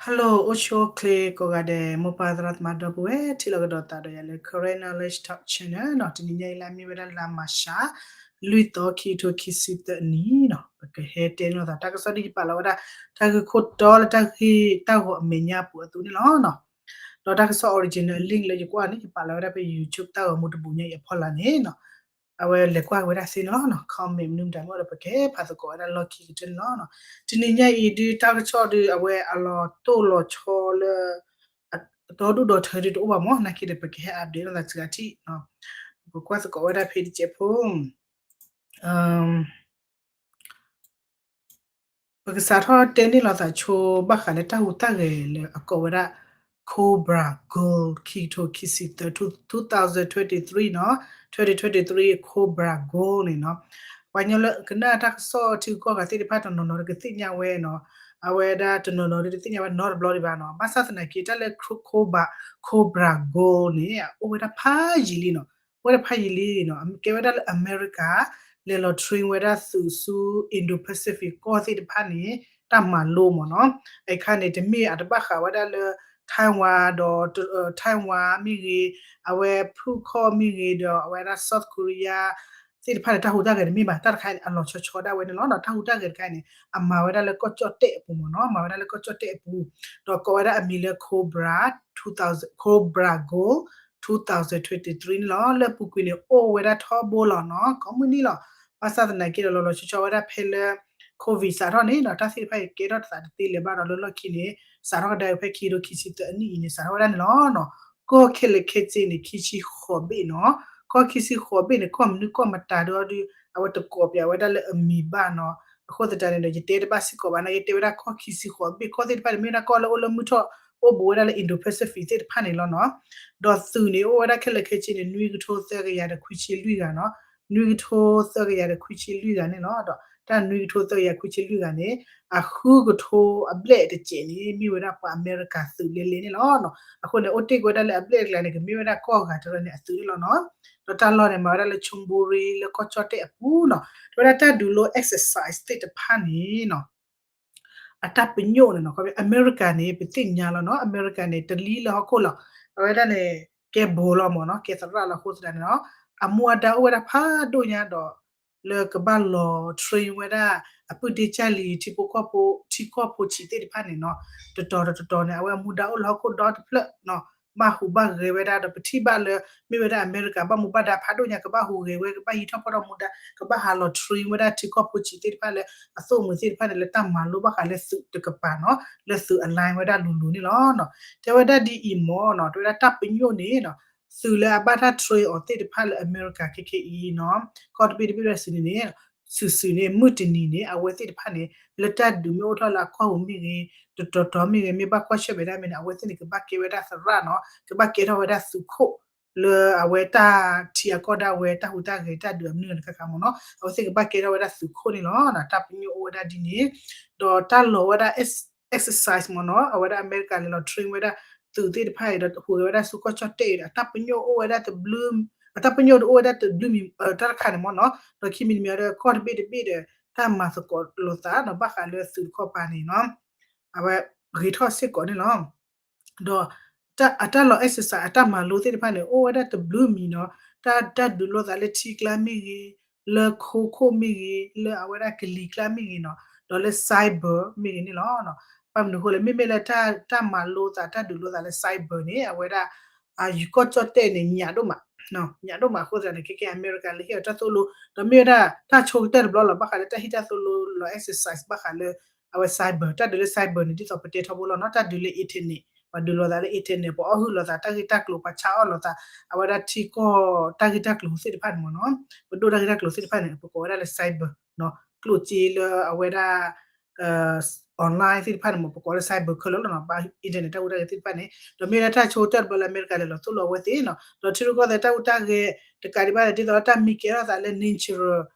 Hello အိၣ်ဆူၣ်အိၣ်ချ့ကိးဂၤဒဲး မိၢ်ပၢ်သရၣ်သမါဒီပုၢ်ဝဲၢ် ထံၣ်လိာ်ကဒီးသးဒီးယၤလၢ Karen Knowledge Talk Channel နီၤ. တနံၤညါအံၤလၢအမ့ၢ်ဝဲဒၣ်လါမၤရှး လွံၢ်သီ ခံကထိခံဆံသၢနံၣ်နီၤ. ပကဟဲတဲန့ၢ်လိာ်သးတၢ်ကစီၣ်ဒ်ယပာ်လီၤဝဲဒၣ် တၢ်ဂ့ၢ်ခိၣ်တီလၢတၢ်ဂ့ၢ်တၢ်ဂီၤအမဲာ်ညါပူၤအသိးန့ၣ်လီၤနီၤ. ဒီးတၢ်ကစီၣ် original link လၢယကွၢ်န့ၣ် ယပာ်လီၤဝဲဒၣ်ဖဲ YouTube တၢ်ဂီၤမူတဘိညါအံၤအဖီလာ်န့ၣ်နီၤ. အဝဲလဲၤကွၢ်က့ၤဝဲဒၣ်သ့န့ၣ်လီၤနီၤ. comment မနုၤမတၤမ့ၢ်ဒီး ပကဟဲဖးသကိးဝဲဒၣ်လီၢ်ခံကတၢၢ်န့ၣ်လီၤနီၤ. တနံၤညါအံၤဒုးတၢ်ကစီၣ်ဒုး အဝဲအလီၤတိၢ်လီၤဆီလၢ အဒီဒူၣ်ဒီထၢဒုးတအိၣ်ဘၣ်မး နာ်က့ဒီး ပကဟဲ update လိာ်သးစှၤထံၣ်နီၤ. ပကကွၢ်သကိးဝဲဒၣ်ဖဲတစဲးဖိ ပကစးထီၣ်တဲန့ၢ်လိာ်သးဆိဘၣ်ဃးလၢတၢ်ဟူးတၢ်ဂဲၤလၢအကိးဝဲဒၣ် Cobra Gold ခံကထိခံဆံသၢ two thousand twenty-three နီၤ, twenty twenty-three Cobra Gold န့ၣ်နီၤ. ပှၤကညီလၢကနၣ်တၢ်ကစီၣ်ထံဂုၤကီၢ်ဂၤသ့ၣ်တဖၣ်တနီၤနီၤဒီးကသ့ၣ်ညါဝဲနီၤ, အဝဲဒၣ်တနီၤနီၤဒီးတသ့ၣ်ညါဝဲနီတဘျီဒံးဘၣ်နီၤ. ဘၣ်ဆၣ်သနာ်က့ တၢ်လၢ Cobra, Cobra Gold န့ၣ် အအိၣ်ဝဲဒၣ်ဖးယံာ်လံနီၤ. အိၣ်ဝဲဒၣ်ဖးယံာ်လံနီၤ. အကဲဝဲဒၣ်လၢအမဲရကၤ လဲၤလီၤ train ဝဲဒၣ်သုးဆူ Indo-Pacific ကီၢ်သ့ၣ်တဖၣ်န့ၣ် တၢ်မၤလိမ့ၢ်နီၤ. အခါန့ၣ် တမ့ၢ်အတဘၣ်ဃးဝဲဒၣ်လၢ Taiwan ဒီး Taiwan မ့ၢ်ဂ့ၤ, အဝဲဖုၣ်ခီၣ်မ့ၢ်ဂ့ၤ ဒီးအဝဲဒၣ် South Korea သ့ၣ်တဖၣ်န့ၣ် တၢ်ဟူးတၢ်ဂဲၤတမ့ၢ်ဘၣ်. တၢ်တခါန့ၣ် အလီၤဆီဆီဒၣ်ဝဲန့ၣ်လီၤနီၤ. တၢ်ဟူးတၢ်ဂဲၤတခါန့ၣ် အမၤဝဲဒၣ်လၢကီၢ်ကၠီၣ်တဲၣ်အပူၤမ့ၢ်နီၤ, မၤဝဲဒၣ်လၢကီၢ်ကၠီၣ်တဲၣ်အပူၤ, ဒီးကိးဝဲဒၣ်အမံၤလၢ Cobra, Cobra Gold two thousand twenty-three န့ၣ်လီၤ. လၢအပူၤကွံာ်န့ၣ် အိၣ်ဝဲဒၣ်ထီဘိလီၤနီၤ, ကိးမုၢ်နံၤလီၤ. ဘၣ်ဆၣ်သနာ်က့ဒီး လီၤလီၤဆီဆီဝဲဒၣ်ဖဲလၢ COVID စးထီၣ်န့ၣ်ဒီး တၢ်သ့ၣ်တဖၣ်အံၤကဲထီၣ်တသးတသ့လၢၤဘၣ်ဒီး လၢလီၢ်ခံန့ၣ် စးထီၣ်ကဒါဖဲခံကထိခံဆံသၢအနံၣ်အံၤန့ၣ် စးထီၣ်ဝဲဒၣ်န့ၣ်လီၤနီၤ. ကီၢ်ခဲလၢာ်ခဲဆ့န့ၣ် ခံဆံဃိးဘ့ၣ်နီၤ. ကီၢ်ခံဆံဃိးဘ့ၣ်န့ၣ် ကီၢ်မနုၤကီၢ်မတၤဒီးဒုး အဝဲတကိးပၠးဝဲဒၣ်လၢအမံၤဘၣ်နီၤ. အဃိသတးန့ၣ်ဒီး ယတဲတဘၣ်စ့ၢ်ကီးဘၣ်နာ်က့ တဲဝဲဒၣ်ကီၢ်ခံဆံဃိးဘ့ၣ် ကီၢ်သ့ၣ်တဖၣ်န့ၣ် မ့ၢ်ဝဲဒၣ်ကီၢ်လၢအိၣ်လၢမုၢ်ထီၣ် အိၣ်ဘူးဝဲဒၣ်လၢ Indo-Pacific သ့ၣ်တဖၣ်န့ၣ်လီၤနီၤ. ဒီးသုးန့ၣ် အိၣ်ဝဲဒၣ်ခဲလၢာ်ခဲဆ့န့ၣ် နွံကထိသၢကယၤဒီးခွံဆံလွံၢ်ဂၤနီၤ. နွံကထိသၢကယၤဒီးခွံဆံလွံၢ်ဂၤန့ၣ်လီၤ. ဒီးတၢ်နွံကထိသၢကယၤခွံဆံလွံၢ်ဂၤန့ၣ် အဃုကထိအဘျဲၣ်တစဲးန့ၣ် မ့ၢ်ဝဲဒၣ်ပှၤအမဲရကၤသုးလဲလဲန့ၣ်လီၤနီၤ. အဃိန့ၣ် အိၣ်တ့ၢ်ကွံာ်ဝဲဒၣ်လၢအဘျဲၣ်တကျါန့ၣ် ကမ့ၢ်ဝဲဒၣ်ကီၢ်ဂၤတရၢန့ၣ်အသုးန့ၣ်လီၤနီၤ. ဒီးတၢ်လီၢ်န့ၣ် မၤဝဲဒၣ်လၢ Chonburi လၢကီၢ်ကၠီၣ်တဲၣ်အပူၤနီၤ. တဲဝဲဒၣ်တၢ်ဒုးလိ exercise သ့ၣ်တဖၣ်န့ၣ်နီၤ အတၢ်ပညိၣ်န့ၣ်နီၤ အမဲရကၤန့ၣ် ပသ့ၣ်ညါလီၤနီၤ. အမဲရကၤန့ၣ် တလံလၢဟီၣ်ခိၣ်လီၤ. အဝဲဒၣ်န့ၣ် ကဲဘိလီၤမ့ၢ်နီၤ, ကဲသရၣ်လီၤ. အဃိသတးန့ၣ်နီၤ အမူအဒါအိၣ်ဝဲဒၣ်ဖးဒိၣ်ညါဒီး လၢကဘၣ်လီၤ train ဝဲဒၣ် အပုၢ်ဒ့ကၢ်လံၤ ထံဖိကီၢ်ဖိ ထံကီၢ်ဖိဆံးသ့ၣ်တဖၣ်န့ၣ်နီၤ တတီၤတတီၤန့ၣ် အဝဲအမူဒါအိၣ်လၢဟီၣ်ခိၣ်ဒီတဖျၢၣ်နီၤ ဘၣ်ဟူးဘၣ်ဂဲၤဝဲဒၣ်ဒီး ပထံၣ်ဘၣ်လၢ မ့ၢ်ဝဲဒၣ်အမဲရကၤ ဘၣ်မူဘၣ်ဒါဖးဒိၣ်ညါ ကဘၣ်ဟူးဂဲၤဝဲ ကဘၣ်ဟံးထီၣ်ဖီၣ်ထီၣ်မူဒါ ကဘၣ်ဟးလီၤ train ဝဲဒၣ်ထံကီၢ်ဖိဆံးသ့ၣ်တဖၣ်လၢ အသိၣ်မှံၤသ့ၣ်တဖၣ်န့ၣ် လၢတၢ်မၤလိဘၣ်ဃးလၢသုးတကပၤနီၤ လၢသုး align ဝဲဒၣ်လိၤလိၤန့ၣ်လီၤ. တဲဝဲဒၣ်ဒ်အံၤမ့ၢ်နီၤ တဲဝဲဒၣ်တၢ်ပညိၣ်န့ၣ်နီၤ သုးလၢအဘၣ်တၢ် train အီၤသ့ၣ်တဖၣ်လၢအမဲရကၤခဲခဲအံၤနီၤ ကီၢ်တဘ့ၣ်တဘ့ၣ်ဝဲဒၣ်စုန့ၣ်န့ၣ် စုာ်စုာ်န့ၣ် မုၢ်တနံၤန့ၣ် အဝဲသ့ၣ်တဖၣ်န့ၣ် လၢတၢ်ဒုးမ့ၢ်အိၣ်ထီၣ်လၢအကွၢ်ဟူးမ့ၢ်ဂ့ၤ တတီၤတီၤမ့ၢ်ဂ့ၤ မ့ၢ်ဘၣ်ကွၢ်ဆၢၣ်မဲာ်ဒၣ်မ့ၢ်န့ၣ် အဝဲသ့ၣ်န့ၣ် ကဘၣ်ကဲဝဲဒၣ်သရၣ်နီၤ ကဘၣ်ကဲထီၣ်ဝဲဒၣ်သုးခိၣ် လၢအဝဲတၢ်ထံအကီၢ်ဒၣ်ဝဲ တၢ်ဟူးတၢ်ဂဲၤတၢ်ဒုးအမနုၤတခါခါမ့ၢ်နီၤ အဝဲသ့ၣ်ကဘၣ်ကဲထီၣ်ဝဲဒၣ်သုးခိၣ်န့ၣ်လီၤ. တၢ်ပညိၣ်အိၣ်ဝဲဒၣ်ဒ်န့ၣ် ဒီးတၢ်လီၤဝဲဒၣ် exercise မ့ၢ်နီၤ အဝဲဒၣ်အမဲရကၤလဲၤလီၤ train ဝဲဒၣ်သုးသ့ၣ်တဖၣ်အံၤဒီးဟူးဂဲၤဝဲဒၣ်ဆူကီၢ်ကၠီၣ်တဲၣ်အံၤဒီး အတၢ်ပညိၣ်အိၣ်ဝဲဒၣ်တဘျုး အတၢ်ပညိၣ်တအိၣ်ဝဲဒၣ်တဘျုးမံၤ တၢ်တခါန့ၣ်မ့ၢ်နီၤ ဒီးခံမံၤတမံၤဒီးကီၢ်တဘ့ၣ်တဘ့ၣ်ဒီး တၢ်မၤသကိးလိာ်သးဒီးဘၣ်ဃးလၢသုးတခီပၤန့ၣ်နီၤ အဝဲဂ့ၤထီၣ်စ့ၢ်ကီးန့ၣ်လီၤ. ဒီးအတၢ်လီၤ exercise အတၢ်မၤလိသ့ၣ်တဖၣ်န့ၣ် အိၣ်ဝဲဒၣ်တဘျုးမံၤနီၤ တၢ် တၢ်ဒုးလိာ်သးလၢထံကျါမ့ၢ်ဂ့ၤ လၢခိခိၣ်မ့ၢ်ဂ့ၤ လၢအဝဲဒၣ်ကလံၤကျါမ့ၢ်ဂ့ၤနီၤ ဒီးလၢ cyber မ့ၢ်ဂ့ၤန့ၣ်လီၤ. ဘၣ်မနုၤအဃိလဲၣ် မ့မ့ၢ်လၢတၢ်မၤလိသး တၢ်ဒုးလိာ်သးလၢ cyber န့ၣ် အဝဲဒၣ် ယကီၢ်ကၠီၣ်တဲၣ်န့ၣ် ညၣ်ဒိၣ်မး ညၣ်ဒိၣ်မးအဃိသတးန့ၣ် ခဲကဲအမဲရကၤလၢဟ့ၣ်အီၤတၢ်သိၣ်လိ ဒီးမ့ၢ်ဝဲဒၣ်တၢ်ဆိကတၢၢ်တဘျီလီၤ ဘၣ်ဃးလၢတၢ်ဟ့ၣ်တၢ်သိၣ်လိလီၤ exercise ဘၣ်ဃးလၢ အဝဲ cyber တၢ်ဒုးလၢ cyber န့ၣ် ဒ်သိးပတဲထီဘိလီၤနီၤ တၢ်ဒုးလၢ internet ပှၤဒုးလိာ်သးလၢ internet ပှၤအီၣ်ဟုၣ်လိာ်သးတၢ်ဂ့ၢ်တၢ်ကျိၤ ပှၤဆါအီၣ်လိာ်သး အဝဲဒၣ်ထံကီၢ်တၢ်ဂ့ၢ်တၢ်ကျိၤသ့ၣ်တဖၣ်န့ၣ်မ့ၢ်နီၤ ပဒိၣ်တၢ်ဂ့ၢ်တၢ်ကျိၤသ့ၣ်တဖၣ်န့ၣ် ပကိးဝဲဒၣ်လၢ cyber နီၤ ကျိၣ်စ့လၢအဝဲဒၣ် online သ့ၣ်တဖၣ်န့ၣ်မ့ၢ် ပကိးလၢ cyber ခဲလၢာ်လီၤနီၤ ဘၣ် internet တၢ်ဟူးတၢ်ဂဲၤသ့ၣ်တဖၣ်န့ၣ် ဒီးမ့ၢ်ဝဲဒၣ်တၢ်ဆိကတၢၢ်တဘျီလၢအမဲရကၤလဲၤလီၤသိၣ်လိအဝဲသ့ၣ်နီၤ ဒီးထံရူၢ်ကီၢ်သဲးတၢ်ဟူးတၢ်ဂဲၤတကးဒံးဘၣ်န့ၣ် ဒ်သိးလၢတၢ်မံကဲထီၣ်သးလၢ nature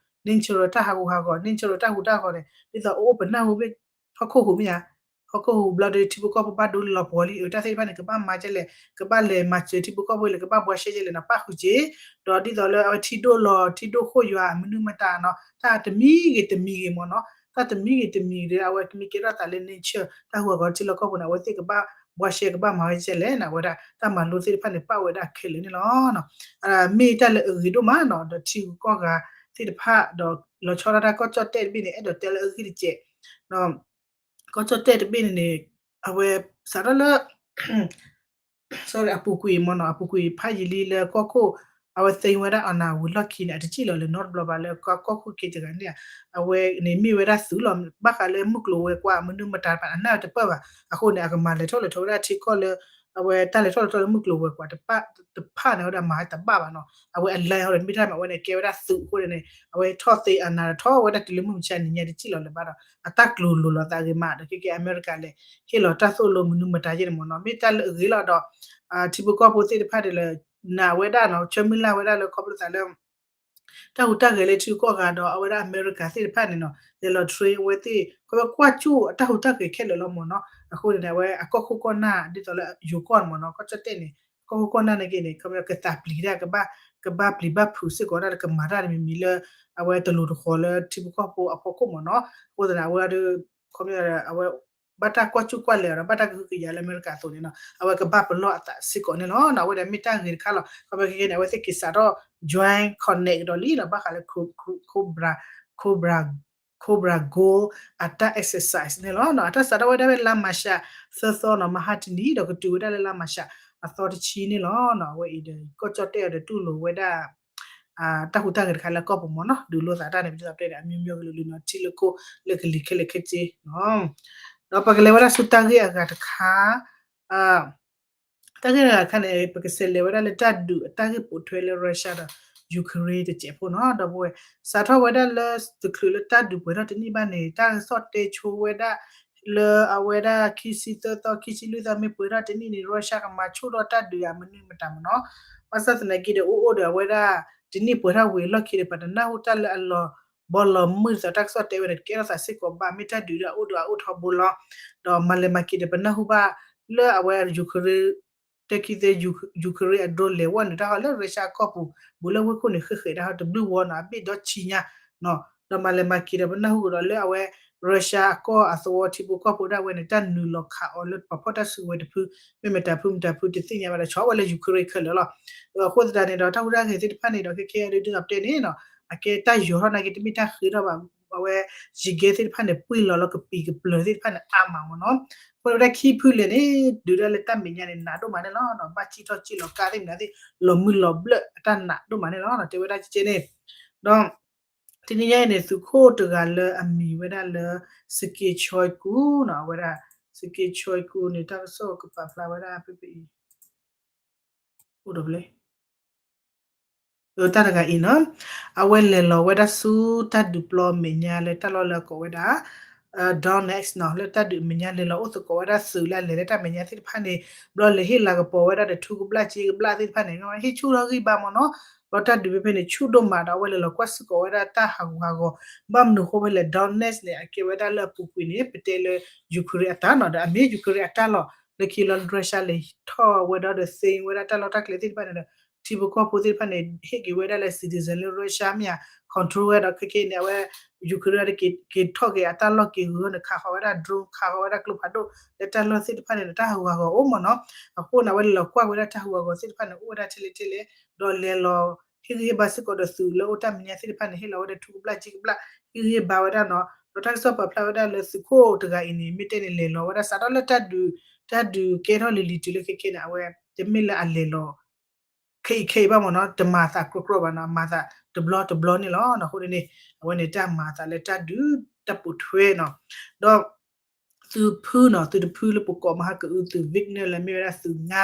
nature တၢ်ဟးဂူာ်ဟးဂီၤ nature တၢ်ဟူးတၢ်ဂီၤန့ၣ် ဒ်သိးအအိၣ်ပနၢ်ဟူမ့ၢ် ဟီၣ်ခိၣ်ဟူးမ့ၢ်ဧါ ဟီၣ်ခိၣ်ဟူးဘျီဒီး ထံဖိကီၢ်ဖိဘၣ်ဒိလီၤပှီၤလံ အတၢ်သ့ၣ်တဖၣ်န့ၣ် ကဘၣ်မၤကဲလဲၣ် ကဘၣ်လဲၤမၤစၢၤထံဖိကီၢ်ဖိလဲၣ် ကဘၣ်ဘှါရှဲကဲလဲၣ်နီၤ ပၣ်ဃုာ်က့ၤ ဒီးဒ်သိးလၢအဝဲထံဒိၣ်လီၤ ထံဒိၣ်ဃိၣ်ယွၤ မနုၤမတၤနီၤ တၢ်တမံၤဂ့ၤတမံၤဂ့ၤမ့ၢ်နီၤ တၢ်တမံၤဂ့ၤတမံၤဂ့ၤဒီး အဝဲကမ့ၢ်ကဲထီၣ်သးလၢ nature တၢ်ဟူးဂဲၤထီၣ်ထံလီၢ်ကီၢ်ပူၤန့ၣ် အဝဲသ့ၣ်ကဘၣ်ဘှါရှဲကဘၣ်မၤဝဲကဲလဲၣ်န့ၣ် အဝဲဒၣ်တၢ်မၤလိသ့ၣ်တဖၣ်န့ၣ် ပာ်ဝဲဒၣ်ခဲလၢာ်န့ၣ်လီၤ. မ့ၢ်တၢ်လၢအဂ့ၤဒိၣ်မးနီၤ ဒီးထံဂုၤကီၢ်ဂၤသ့ၣ်တဖၣ် ဒီးလီၤဆီဒၣ်တၢ်ကီၢ်ကၠီၣ်တဲၣ်တဘ့ၣ်န့ၣ် အဲၣ်ဒိးတဲလၢအဂ့ၢ်တစဲး ကီၢ်ကၠီၣ်တဲၣ်တဘ့ၣ်န့ၣ်န့ၣ် အဝဲစးထီၣ်လၢ sorry အပူၤကွံာ်မ့ၢ်နီၤ အပူၤကွံာ်ဖးယံာ်လံလၢကီၢ်ခိၣ် အဝဲသိမ်းဝဲဒၣ် အာဏာ ဝံၤလီၢ်ခံန့ၣ် အတစံၣ်လီၤလၢၤနီတဘျီဘၣ်လၢကီၢ်ခိၣ်က့ၤတဂၤန့ၣ် အဝဲန့ၣ်မ့ၢ်ဝဲဒၣ်သုးလီၤ ဘၣ်ဃးလၢမုၢ်ကျိၤဝဲၤကွာ် မနုၤမတၤတဖၣ် အနၢ်တပၢၢ်ဘၣ် အဃိန့ၣ် အကမၤလဲၤထီၣ်လဲၤထီဝဲဒၣ်ထံကီၢ်လၢ အဝဲတၢ်လဲၤထီၣ်လဲၤထီလၢမုၢ်ကျိၤဝဲၤကွာ်တဖၣ်န့ၣ် အဝဲဒၣ်မၤတဘၣ်ဘၣ်နီၤ အဝဲအလဲၤဟီဒီးမ့ၢ်တၢ်မၤဝဲန့ၣ် ကဲဝဲဒၣ်သုးအဃိန့ၣ် အဝဲထီၣ်သ့အနၤထီၣ်ဝဲဒၣ်တုၤလၢမုၢ်မဆါနံၤညါတစံၣ်လီၤလၢၤဘၣ်ဒီး အတၢ်ကျိၤလိၤလိာ်သးဂ့ၤမးဒီး ခဲကဲအမဲရကၤလဲၤ ဟ့ၣ်လီၤတၢ်သိၣ်လိမနုၤမတၤယဲန့ၣ်မ့ၢ်နီၤ မ့ၢ်တၢ်လၢအဂ့ၤလီၤဒီး ထံဖိကီၢ်ဖိသ့ၣ်တဖၣ်န့ၣ်လၢ နာ်ဝဲဒၣ်နီၤ ဆၢမုၢ်လၢ်ဝဲဒၣ်လၢခီဖျိသးလၢ တၢ်ဟူးတၢ်ဂဲၤလၢထံဂုၤကီၢ်ဂၤဒီး အဝဲဒၣ်အမဲရကၤသ့ၣ်တဖၣ်န့ၣ်နီၤ လဲၤလီၤ train အဝဲသ့ၣ် ခီဖျိကွၢ်စူၣ်အတၢ်ဟူးတၢ်ဂဲၤခဲလၢာ်လီၤမ့ၢ်နီၤ အဃိန့ၣ် အဝဲအကီၢ်ခိၣ်ကီၢ်နၢ် ဒ်သိးလၢယိၤကီၢ်န့ၣ်မ့ၢ်နီၤ ကီၢ်ကၠီၣ်တဲၣ်န့ၣ် အကီၢ်ခိၣ်ကီၢ်နၢ်န့ၣ်က့န့ၣ် ခီဖျိကသးပျံၤတၢ် ကဘၣ်ပျံၤဘၣ်ဖုးစ့ၢ်ကီးဒၣ်လၢကမၤတၢ်တမံၤမံၤလၢ အဝဲတလိၤတဃီၤလၢထံဖိကီၢ်ဖိအဖီခိၣ်မ့ၢ်နီၤ အဃိသတးန့ၣ် အဝဲဒၣ် ခီဖျိအဝဲ ဘၣ်တၢ်ကွၢ်စူၣ်ကွၢ်လဲၤဒီး ဘၣ်တၢ်ကဟုကယာ်လၢအမဲရကၤအသိးန့ၣ်နီၤ အဝဲကဘၣ်ပလီၢ်အသးစ့ၢ်ကီးန့ၣ်လီၤ. အဝဲဒၣ်မ့ၢ်တၢ်ဂ့ၤတခါလီၤ. ခီဖျိခဲကဲန့ၣ် အဝဲသ့ၣ်က့ၤစးထီၣ် joint connect ကဒီးလံဒီး ဘၣ်ဃးလၢ Cobra Cobra Gold အတၢ် exercise န့ၣ်လီၤ. အတၢ်စးထီၣ်ဝဲဒၣ်လၢလါမၤရှးသၢသီနီၤ မဟါတနံၤ ဒီးကတုၤဝဲဒၣ်လၢလါမၤရှးအသီတဆံန့ၣ်လီၤ. အဝဲအံၤဒီး ကီၢ်ကၠီၣ်တဲၣ်အီၤဒီးတူၢ်လိာ်ဝဲဒၣ် တၢ်ဟူးတၢ်ဂဲၤတခါလၢကီၢ်ပူၤမ့ၢ်နီၤ ဒုးလိာ်သးတၢ်န့ၣ် ပဒ်သိးပတဲဒီး အမျိုးမျိုးကလုာ်ကလုာ်နီၤ ထံလၢခိၣ်လၢကလံၤခဲလၢာ်ခဲဆ့နီၤ ဒီးပကလဲၤဝဲဒၣ်ဆူတၢ်ဂ့ၢ်အဂၤတခါ တၢ်ဂ့ၢ်အဂၤတခါန့ၣ် ပကဆဲးလဲၤဝဲဒၣ်လၢတၢ်ဒုးအတၢ်ဂ့ၢ်ပိာ်ထွဲလၢ Russia ဒီး Ukraine တစဲးဖိနီၤ ဒီပုၢ်ဝဲၢ် စးထီၣ်ဝဲဒၣ်လၢတချုးလၢတၢ်ဒုးပှဲၤထီၣ်တနံၣ်ဘၣ်န့ၣ် တၢ်ကစီၣ်တဲဆိဝဲဒၣ် လၢအဝဲဒၣ်ခံဆံသၢသီ ခံဆံလွံၢ်သီမ့ၢ်ပှဲၤထီၣ်တနံၣ်န့ၣ် Russia ကမၤဆူၣ်ထီၣ်တၢ်ဒုးဧါမနုၤမတၤမ့ၢ်နီၤ ဘၣ်ဆၣ်သနာ်က့ဒီး အိၣ်အိၣ်ဒီးအဝဲဒၣ် တနံၣ်ပှဲၤထီၣ်ဝံၤအလီၢ်ခံဒီး ပတနၢ်ဟူတၢ်လၢအလီၤဘီလီၤမုၢ်ဒ်သိးတၢ်ကစီၣ်တဲဝဲန့ၣ် တကဲထီၣ်သးစ့ၢ်ကီးဘၣ် မ့ၢ်တၢ်ဒုးဒီးအအိၣ်ဒီးအအိၣ်ထီဘိလီၤ ဒီးမၤလဲၤမၤက့ၤဒီးပနၢ်ဟူဘၣ် လၢအဝဲ Ukraine တဲခံသ့ Ukraine အ drone လဲၤဝဲနုာ်တၢ်ဟီလၢ Russia ကီၢ်ပူၤ ဘူးလၢဝ့ၢ်ခိၣ်န့ၣ် ဃဲးဃဲးတၢ်ဟီတဘျုးဝီနီၤ အဘ့ၣ်ဒီဆံညါ ဒီးမၤလဲၤမၤက့ၤဒီးပနၢ်ဟူကဒီးလၢအဝဲ Russia အကီၢ်အသဝီထံဖိကီၢ်ဖိဒၣ်ဝဲန့ၣ် တၢ်နုာ်လီၤခးအီၤလၢပှၤဖီၣ်တၢ်စုကဝဲၤတဖု မ့ၢ်မတၤဖုမတၤဖုတသ့ၣ်ညါဘၣ်ဒီး ဆီဝဲလၢ Ukraine ခဲလၢာ်လီၤ. အဃိသတးန့ၣ်ဒီး တၢ်ဟူးတၢ်ဂဲၤသ့ၣ်တဖၣ်န့ၣ်ဒီး ခဲခဲအံၤဒ်သိးပတဲန့ၣ်နီၤ အကဲတၢ်ယီၤထီၣ်နာ်က့ တမ့ၢ်တၢ်ဃ့ထီၣ်ဘၣ် အဝဲ ယံၤကဲသ့ၣ်တဖၣ်န့ၣ် ပှံၢ်လီၤလၢကပံာ်ကပျၢၤသ့ၣ်တဖၣ်န့ၣ် အါမးမ့ၢ်နီၤ အဃိန့ၣ်ဝဲဒၣ်ခံဖုလဲၣ်န့ၣ် ဒုးဒၣ်လၢတၢ်မဲာ်ညါန့ၣ် နးဒိၣ်မးန့ၣ်လီၤ. ဘၣ်စံၣ်ထီၣ်စံၣ်လီၤကါသ့ၣ်မနုၤသ့ၣ် လီၤမုၢ်လီၤဘျၢၣ်အတၢ်နးဒိၣ်မးန့ၣ်လီၤ တဲဝဲဒၣ်ကဲကဲန့ၣ် ဒီး တနံၤညါအံၤန့ၣ် သုးခိၣ်တဂၤလၢအမံၤဝဲဒၣ်လၢ စက့ၤဆီကူနီၤ အဝဲဒၣ် စက့ၤဆီကူန့ၣ် တၢ်ကစီၣ်ကပာ်ဖျါဝဲဒၣ်ဖဲဖဲအံၤ အိၣ်ဒီး တၢ်တဂၤအံၤနီၤ အဝဲလဲၤလီၤဝဲဒၣ်ဆူတၢ်ဒုးပျီမဲာ်ညါလၢတၢ်လီၢ်လၢအကိးဝဲဒၣ် Donetsk နီၤ လၢတၢ်ဒုးမဲာ်ညါ လဲၤလီၤအိၣ်သကိးဝဲဒၣ်သုးလၢအလဲၤလၢတၢ်မဲာ်ညါသ့ၣ်တဖၣ်န့ၣ် ဘျီလဲၤဟ့ၣ်လၤကပီၤဝဲဒၣ်ဒီးထူကဘျၣ်စ့ကဘျၣ်သ့ၣ်တဖၣ်န့ၣ် ဟ့ၣ်ဆူၣ်ထီၣ်ဂံၢ်ဘါမ့ၢ်နီၤ ဘျီတၢ်ဒုးဖဲဖဲန့ၣ် ဆူၣ်ဒိၣ်မးဒီးအဝဲလဲၤလီၤကွၢ်စ့ၢ်ကီးဝဲဒၣ်တၢ်ဟးဂူာ်ဟးဂီၤ ဘၣ်မနုၤအဃိဖဲလဲၣ် Donetsk န့ၣ် အကဲဝဲဒၣ်လၢအပူၤကွံာ်န့ၣ် ပတဲလၢ Ukraine အတၢ်နီၤ ဒီးအမ့ၢ် Ukraine အတၢ်လီၤ လၢခံလီၤ Russia လဲၤထီၣ်ဝဲဒီးဒီး သိမ်း ဝဲဒၣ်တၢ်လီၢ်တၢ်ကျဲသ့ၣ်တဖၣ်န့ၣ်ဒီး ထံဖိကီၢ်ဖိသ့ၣ်တဖၣ်န့ၣ် ဟ့ၣ်က့ၤဝဲဒၣ်လၢ citizen လၢ Russia မ့ၢ်ဧါ control ဝဲဒီးခဲကဲန့ၣ် အဝဲ Ukraine က့ၤထီၣ်က့ၤအတၢ်လီၢ်က့ၤဂုာ်န့ၣ် ခးဃီၤဝဲဒၣ် drone ခးဃီၤဝဲဒၣ်ကျိဖးဒိၣ် လၢတၢ်လီၢ်သ့ၣ်တဖၣ်န့ၣ်ဒီး တၢ်ဟးဂူာ်ဟးဂီၤအိၣ်မ့ၢ်နီၤ အဃိန့ၣ် အဝဲလဲၤလီၤကွၢ်ဝဲဒၣ်တၢ်ဟးဂူာ်ဟးဂီၤသ့ၣ်တဖၣ်န့ၣ် အိၣ်ဝဲဒၣ်ထဲလဲၣ်ထဲလဲၣ် ဒီးလဲၤလီၤ ဟ့ၣ်ဂံၢ်ဟ့ၣ်ဘါစ့ၢ်ကီးဒီးသုးလၢအိၣ်တၢ်မဲာ်ညါသ့ၣ်တဖၣ်န့ၣ် ဟ့ၣ်လီၤဝဲဒၣ်ထူကဘျၣ်စ့ကဘျၣ် ဟ့ၣ်ဂံၢ်ဟ့ၣ်ဘါဝဲဒၣ်နီၤ ဒီးတၢ်ကစီၣ်ပာ်ဖျါဝဲဒၣ်လၢသုးခိၣ်တဂၤအံၤန့ၣ် မ့ၢ်တဲန့ၣ်လဲၤလီၤဝဲဒၣ်စးထီၣ်လၢတၢ်ဒုး တၢ်ဒုးကဲထီၣ်လံၤလံၤတုၤလၢခဲကဲန့ၣ် အဝဲ တမ့ၢ်လၢအလဲၤလီၤ ခဲအံၤခဲအံၤဘၣ်မ့ၢ်နီၤ တမၤသးကြီကြီဘၣ်နီၤ အမၤသးတဘျီတဘျီန့ၣ်လီၤ. အဃိန့ၣ် အဝဲန့ၣ်တၢ်မၤသးလၢတၢ်ဒုးတၢ်ပိာ်ထွဲနီၤ ဒီး သုးဖုနီၤ သုးတဖုလၢပကိးမဟါကအု သုး Wagner လၢမ့ၢ်ဝဲဒၣ်သုးငါ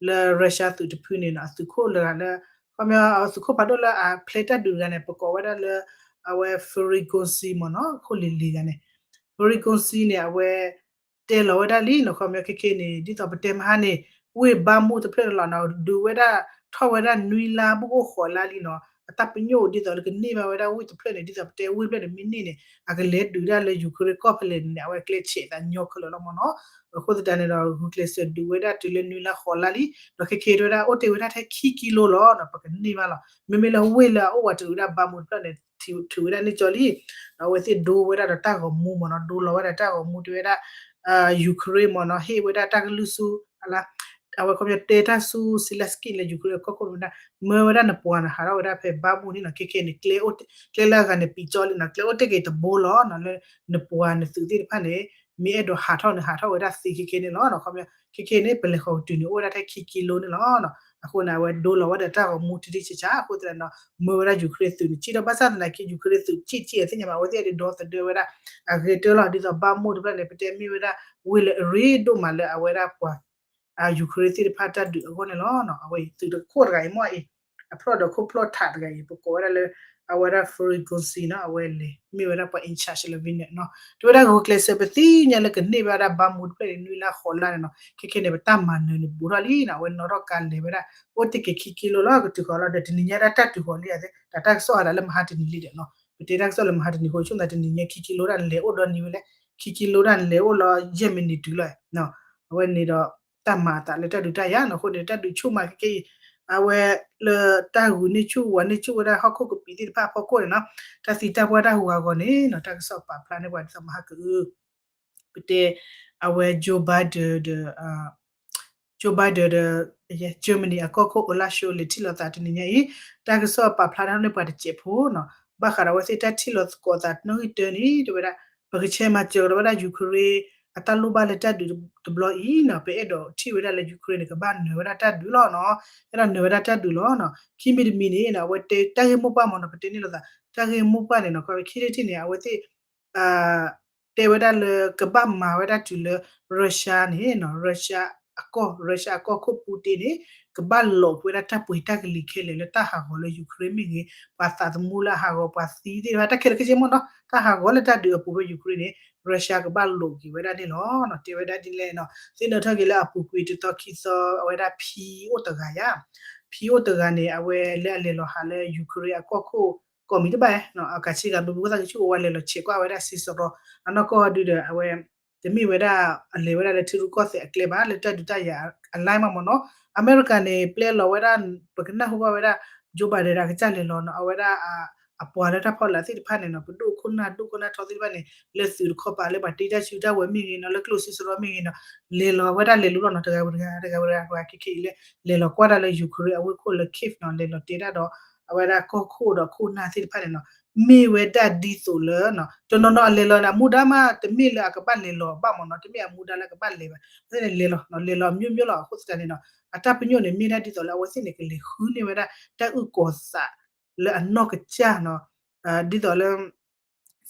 လၢ Russia သုးတဖုန့ၣ်နီၤ အသုးခိၣ်လၢဂၤလၢ ခီပညီ သုးခိၣ်ဖးဒိၣ်လၢအဖျဲးတၢ်ဒုးတဂၤန့ၣ် ပကိးဝဲဒၣ်လၢ အဝဲ Prigozhin မ့ၢ်နီၤ ခိၣ်လံၤလံၤဂၤန့ၣ် Prigozhin န့ၣ် အဝဲ တဲလီၤဝဲဒၣ်လံနီၤ ခီပညီခဲခဲန့ၣ် ဒ်သိးပတဲမဟါန့ၣ် ဝ့ၢ်ဘါမူတဖျၢၣ်လီၤနီၤ ဒုးဝဲဒၣ်ထီၣ်ဝဲဒၣ်နွံလါ ဘူးကအိၣ်ဃိးလါလံနီၤ အတၢ်ပညိၣ်ဒ်သိးလၢကန့ၢ်ဘၣ်ဝဲဒၣ်ဝ့ၢ်တဖျၢၣ်န့ၣ် ဒ်သိးပတဲဝ့ၢ်တဖျၢၣ်န့ၣ် မ့ၢ်န့ၢ်န့ၣ် အကလဲၤဒုးဒၣ်လၢ Ukraine ကီၢ်ဖဲလဲၣ်န့ၣ် အဝဲကျဲဆဲးသးညီခဲလၢာ်လီၤမ့ၢ်နီၤ. အဃိသတးန့ၣ်ဒီး ဂုာ်ကျဲးစၢးဒုးဝဲဒၣ်တုၤလၢနွံလါဃိးလါလံ, ဒီးခဲကနံၣ်အံၤတဲဝဲဒၣ် အိၣ်တ့ၢ်ဝဲဒၣ်ထဲခံကံလိလီၤ. ပကန့ၢ်ဘၣ်လီၤ. မ့မ့ၢ်လၢဝ့ၢ်လၢအအိၣ်ဝးတ့ၢ်ဝဲဒၣ် Bakhmut တဖျၢၣ်န့ၣ် ထုးဝဲဒၣ်န့ၢ်ကၠီလံ. ဒီးအဝဲသ့ၣ်ဒိဝဲဒၣ်ဒီးတၢ်ဂီၤမူမ့ၢ်နီၤ, ဒိလီၤဝဲဒၣ်တၢ်ဂီၤမူတဲဝဲဒၢ် Ukraine မ့ၢ်နီၤ, ဟ့ၣ်ဝဲဒၣ်တၢ်ကလုၢ်ဆူ အဝဲခီပညီတဲတၢ်ဆူ Zelensky လၢ Ukraine ကီၢ်ခိၣ်ဝဲဒၣ်, မၢဝဲဒၣ်နပှၤနဟးထီၣ်ဝဲဒၣ်ဖဲ Bakhmut န့ၣ်နီၤ, ခဲကနံၣ်အံၤန့ၣ် ကျဲအိၣ်တ့ၢ်, ကျဲလၢအဂၤန့ၣ် ပံၤကၠီလံနီၤ, ကျဲအိၣ်တ့ၢ်က့ၤတဘိလီၤနီၤ, လၢနပှၤနသုးသ့ၣ်တဖၣ်န့ၣ် မ့ၢ်အဲၣ်ဒိးဟးထီၣ်န့ၣ် ဟးထီၣ်ဝဲဒၣ်သ့ခဲကနံၣ်အံၤန့ၣ်လီၤ. ခီပညီ ခဲကနံၣ်အံၤန့ၣ် ပလဲၤဃီၤကတုၤန့ၣ် အိၣ်ဝဲဒၣ်ထဲခံကံလိန့ၣ်လီၤ. အဃိန့ၣ် အဝဲဒိလီၤဝဲဒၣ်တၢ်ဂီၤမူထံထံဆးဆး အဃိသတးန့ၣ်ဒီး မၢဝဲဒၣ် Ukraine သုးန့ၣ် ကံၣ်ဒီး ဘၣ်ဆၣ်သနာ်က့ Ukraine သုးကံၣ်ကံၣ်အသ့ၣ်ညါဘၣ် အဝဲသ့ၣ်ဒိသဒၢဝဲဒၣ် အဂ့ၤတၢၢ်လီၤ. ဒ်သိး Bakhmut တဖျၢၣ်န့ၣ် ပတဲမ့ၢ်ဝဲဒၣ် ဝ့ၢ်လၢအရ့ဒိၣ်မးလၢအဝဲဒၣ်ပှၤ Ukraine သ့ၣ်တဖၣ်တၢ်ဒုးအဂီၢ်န့ၣ်လီၤ. အဝဲအံၤ သုးတခိၣ်တဂၤအံၤမ့ၢ်အံၤ အဖျီၣ်ဒီးခိၣ်ဖျီၣ်ထးတဂၤအံၤ ပကိးဝဲဒၣ်လၢ အဝဲဒၣ် Prigozhin နီၤ, အဝဲလဲၤမ့ၢ်ဝဲဒၣ်ပှၤ in charge လၢဝ့ၢ်န့ၣ်နီၤ, တဲဝဲဒၣ်ဂုာ်ကျဲးစၢးပသ့ၣ်ညါလၢကန့ၢ်ဘၣ်ဝဲဒၣ် Bakhmut တဖျၢၣ်န့ၣ် နွံလါဃိးလါန့ၣ်နီၤ, ခဲကနံၣ်အံၤန့ၣ် ပတၢ်မၤနၢၤန့ၣ်ဘူးထီၣ်လံနီၤ, အဝဲနီၣ်ထီၣ်ကါလဲၤဝဲဒၣ် အိၣ်တ့ၢ်က့ၤခံကံလိလီၤ, ကတုၤဃီၤလီၤဒီး တနံၤညါဒၣ်တၢ်တုၤဃီၤလံဧါ, တၢ်ကစီၣ်အသးလၢမဟါတနံၤလံဒီးနီၤ, ပတဲတၢ်ကစီၣ်လၢမဟါတနံၤအဃိ ဆိကမိၣ်သးတနံၤညါခံကံလိဒၣ် နလဲၤအိၣ်ဒီနံၤဝဲလဲၣ်, ခံကံလိဒၣ် နလဲၤအိၣ်လီၤယဲၢ်မံးနံးတုၤလီၤ, အဝဲန့ၣ်ဒီး တၢ်မၤအသးလၢတၢ်ဒုးတၢ်ယၤနီၤ, အဃိန့ၣ် တၢ်ဒုးဆူၣ်မးခဲကနံၣ်အံၤ အဝဲလၢတၢ်ဂုာ်န့ၢ်ဆူၣ်ဝးန့ၢ်ဆူၣ်ဝဲဒၣ်ဟီၣ်ခိၣ်ကပံာ်သ့ၣ်တဖၣ်အဖီခိၣ်န့ၣ်နီၤ, တၢ်သံတၢ်ပှၢ်တၢ်ဟူးဂၤအဂီၢ်န့ၣ်နီၤ, တၢ်ကစီၣ်ပာ်ဖျါန့ၢ်ပှၤဒ်သိးမဟါကအု ပတဲ အဝဲ Joe Biden ဒီး Joe Biden ဒီး Germany အကီၢ်ခိၣ် Olaf Scholz လဲၤထံၣ်လိာ်သးတနံၤညါအံၤ, တၢ်ကစီၣ်ပာ်ဖျါထီၣ်န့ၢ်ပှၤတစဲးဖိနီၤ, ဘၣ်ဃးဒီးအဝဲသ့ၣ်တၢ်ထံၣ်လိာ်သကိးသးနီၣ်ဂံၢ်တၢန့ၣ် တဲဝဲဒၣ် ပကဆဲးမၤစၢၤကဒီးဝဲဒၣ် Ukraine အတၢ်လိၣ်ဘၣ်လၢတၢ်ဒုးတဘျီအံၤနီၤ, ပအဲၣ်ဒိးထံၣ်ဝဲဒၣ်လၢ Ukraine န့ၣ် ကဘၣ်နၢၤဝဲဒၣ်တၢ်ဒုးလီၤနီၤ, အဲၣ်ဒိးနၢၤဝဲဒၣ်တၢ်ဒုးလီၤနီၤ, ခံမံၤတမံၤန့ၣ်နီၤ အဝဲတဲတၢ်ဂ့ၢ်မိၢ်ပှၢ်မ့ၢ်နီၤ, ပတဲန့ၢ်လိာ်သး တၢ်ဂ့ၢ်မိၢ်ပှၢ်န့ၣ်နီၤ, ခီခံထံၣ်န့ၣ် အဝဲသ့ၣ် တဲဝဲဒၣ်လၢကဘၣ်မၤဝဲဒၣ်တုၤလၢ Russia န့ၣ်နီၤ, Russia အကီၢ် Russia အကီၢ်ခိၣ် Putin န့ၣ် ကဘၣ်လိးကွံာ်ဝဲဒၣ်တၢ်ပှ့ၤတၢ်ကလံၤခဲလၢာ်လၢတၢ်ဟးဂီၤလၢ Ukraine မ့ၢ်ဂ့ၤ, ပှၤသးသမူလၢအဟးဂီၤ ပှၤသံသ့ၣ်တဖၣ် တၢ်ခဲလၢာ်ခဲဆ့မ့ၢ်နီၤ, တၢ်ဟးဂီၤလၢတၢ်ဒုးအပူၤဖဲ Ukraine န့ၣ် Russia ကဘၣ်လိးက့ၤဝဲဒၣ်န့ၣ်လီၤ. တဲဝဲဒၣ်ဒ်လဲၣ်နီၤ, သ့ၣ်နီၣ်ထီၣ်က့ၤလၢအပူၤကွံာ်တသီခံသီ အဝဲဒၣ်ဖံအိၣ်တဂၤယါ, ဖံအိၣ်တဂၤန့ၣ် အဝဲလၢအလဲၤလီၤဟးလၢ Ukraine အကီၢ်ခိၣ် ကိးမံၤတဘၣ်, အကးဆံးဂၤဘျီဘျီ သးကဆူၣ်ဝဲလဲၤလီၤဆဲးကွၢ်ဝဲဒၣ်စ့စရီ, အနီၢ်ကီၢ်ဒုဒီး အဝဲ တမ့ၢ်ဝဲဒၣ် အလဲၤဝဲဒၣ်လၢထံရူၢ်ကီၢ်သဲးအကျဲဘၣ်, လၢတၢ်ဒုးတၢ်ယၤအ line မ့ၢ်နီၤ, အမဲရကၤန့ၣ် ပျဲလီၤဝဲဒၣ် ပကနၢ်ဟူဘၣ်ဝဲဒၣ် Joe Biden ဒီးအကစၢ်လဲၤလီၤနီၤ, အဝဲဒၣ် အပှၤလၢတၢ်ဖီလာ်သ့ၣ်တဖၣ်န့ၣ်နီၤ, ပဒိၣ်ခိၣ်နၢ်ဒိၣ်ခိၣ်နၢ်ထီသ့ၣ်တဖၣ်န့ၣ် လၢသုးတခီပၤလၢပှၤတ့တၢ်စုတၢ်ဝဲၤမ့ၢ်ဂ့ၤနီၤ, လၢကျိၣ်စ့စရီမ့ၢ်ဂ့ၤနီၤ, လဲၤလီၤဝဲဒၣ်လဲၤလူၤလီၤနီၤ, တဂၤဝဲတဂၤ တဂၤဝဲတဂၤ ခဲခဲအံၤလၢ လဲၤလီၤကွၢ်ဒၣ်လၢ Ukraine အဝ့ၢ်ခိၣ်လၢ Kyiv နီၤ, လဲၤလီၤတဲဒၣ်ဒီး အဝဲဒၣ်ကီၢ်ခိၣ်ဒီးခိၣ်နၢ်သ့ၣ်တဖၣ်န့ၣ်နီၤ, မ့ၢ်ဝဲဒၣ်ဒ်သိးလၢ တနီၤနီၤအလဲၤလီၤန့ၣ် အမူဒါမး တမ့ၢ်လၢအကဘၣ်လဲၤလီၤဘၣ်မ့ၢ်နီၤ, တမ့ၢ်အမူဒါလၢအကဘၣ်လဲၤဘၣ်, အဝဲသ့ၣ်န့ၣ်လဲၤလီၤ လဲၤလီၤမျိုးမျိုးလီၤ. အဃိသတးန့ၣ်နီၤ အတၢ်ပညိၣ်န့ၣ် မ့ၢ်ဒၣ်ဒ်သိးလၢအဝဲသ့ၣ်န့ၣ် ကလဲၤဃုန့ၢ်ဝဲဒၣ်တၢ်အုၣ်ကီၤသးလၢအနီၢ်ကစၢ်နီၤ, ဒ်သိးလၢ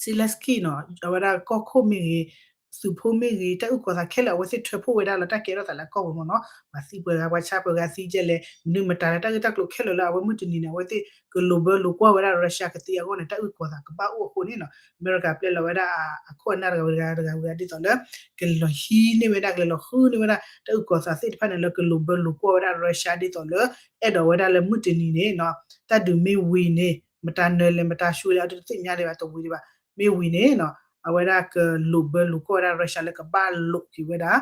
Zelensky နီၤ, အဝဲဒၣ်ကီၢ်ခိၣ်မ့ၢ်ဂ့ၤ, သုးဖိမ့ၢ်ဂ့ၤ, တၢ်အုၣ်ကီၤသးခဲလၢာ် အဝဲသ့ၣ်ထွဲဖှိၣ်ဝဲဒၣ်လၢတၢ်ကဲထီၣ်သးလၢအကီၢ်ပူၤမ့ၢ်နီၤ, ပှၤသံပှဲၤဂၤ ပှၤဆါပှဲၤဂၤသံကဲလဲၣ်, နုာ်မတၤလၢတၢ်ဂ့ၢ်တၢ်ကျိၤခဲလၢာ်လၢအဝဲမုၢ်တနံၤန့ၣ် အဝဲသ့ၣ်ကလိာ်ဘၢလိာ်ကွီၢ်ဝဲဒၣ် Russia ကသံအဂီၢ်န့ၣ် တၢ်အုၣ်ကီၤသးကဘၣ်အိၣ်အဃိန့ၣ်နီၤ, အမဲရကၤပျဲလီၤဝဲဒၣ်အခိၣ်အနၢ်တဂၤဝဲတဂၤတဂၤဝဲဒၣ်ဒ်သိးလၢ ကလဲၤလီၤဟံးန့ၢ်ဝဲဒၣ် ကလဲၤလီၤဃုန့ၢ်ဝဲဒၣ် တၢ်အုၣ်ကီၤသးသ့ၣ်တဖၣ်န့ၣ် လၢကလိာ်ဘၢလိာ်ကွီၢ်ဝဲဒၣ် Russia ဒ်သိးလၢ အဲၣ်ဒိးဝဲဒၣ်လၢမုၢ်တနံၤန့ၣ်နီၤ တၢ်ဒုးမ့ၢ်ဝံၤန့ၣ် မတၤနၢၤလဲၣ် မတၤဆှၢလဲၣ် အတသ့ၣ်ညါဒံးဘၣ် တဝံၤဒံးဘၣ်. မ့ၢ်ဝံၤန့ၣ်နီၤ အဝဲဒၣ်ကလိာ်ဘၢလိာ်ကွီၢ်ဝဲဒၣ် Russia လၢကဘၣ်လိးက့ၤဝဲဒၣ်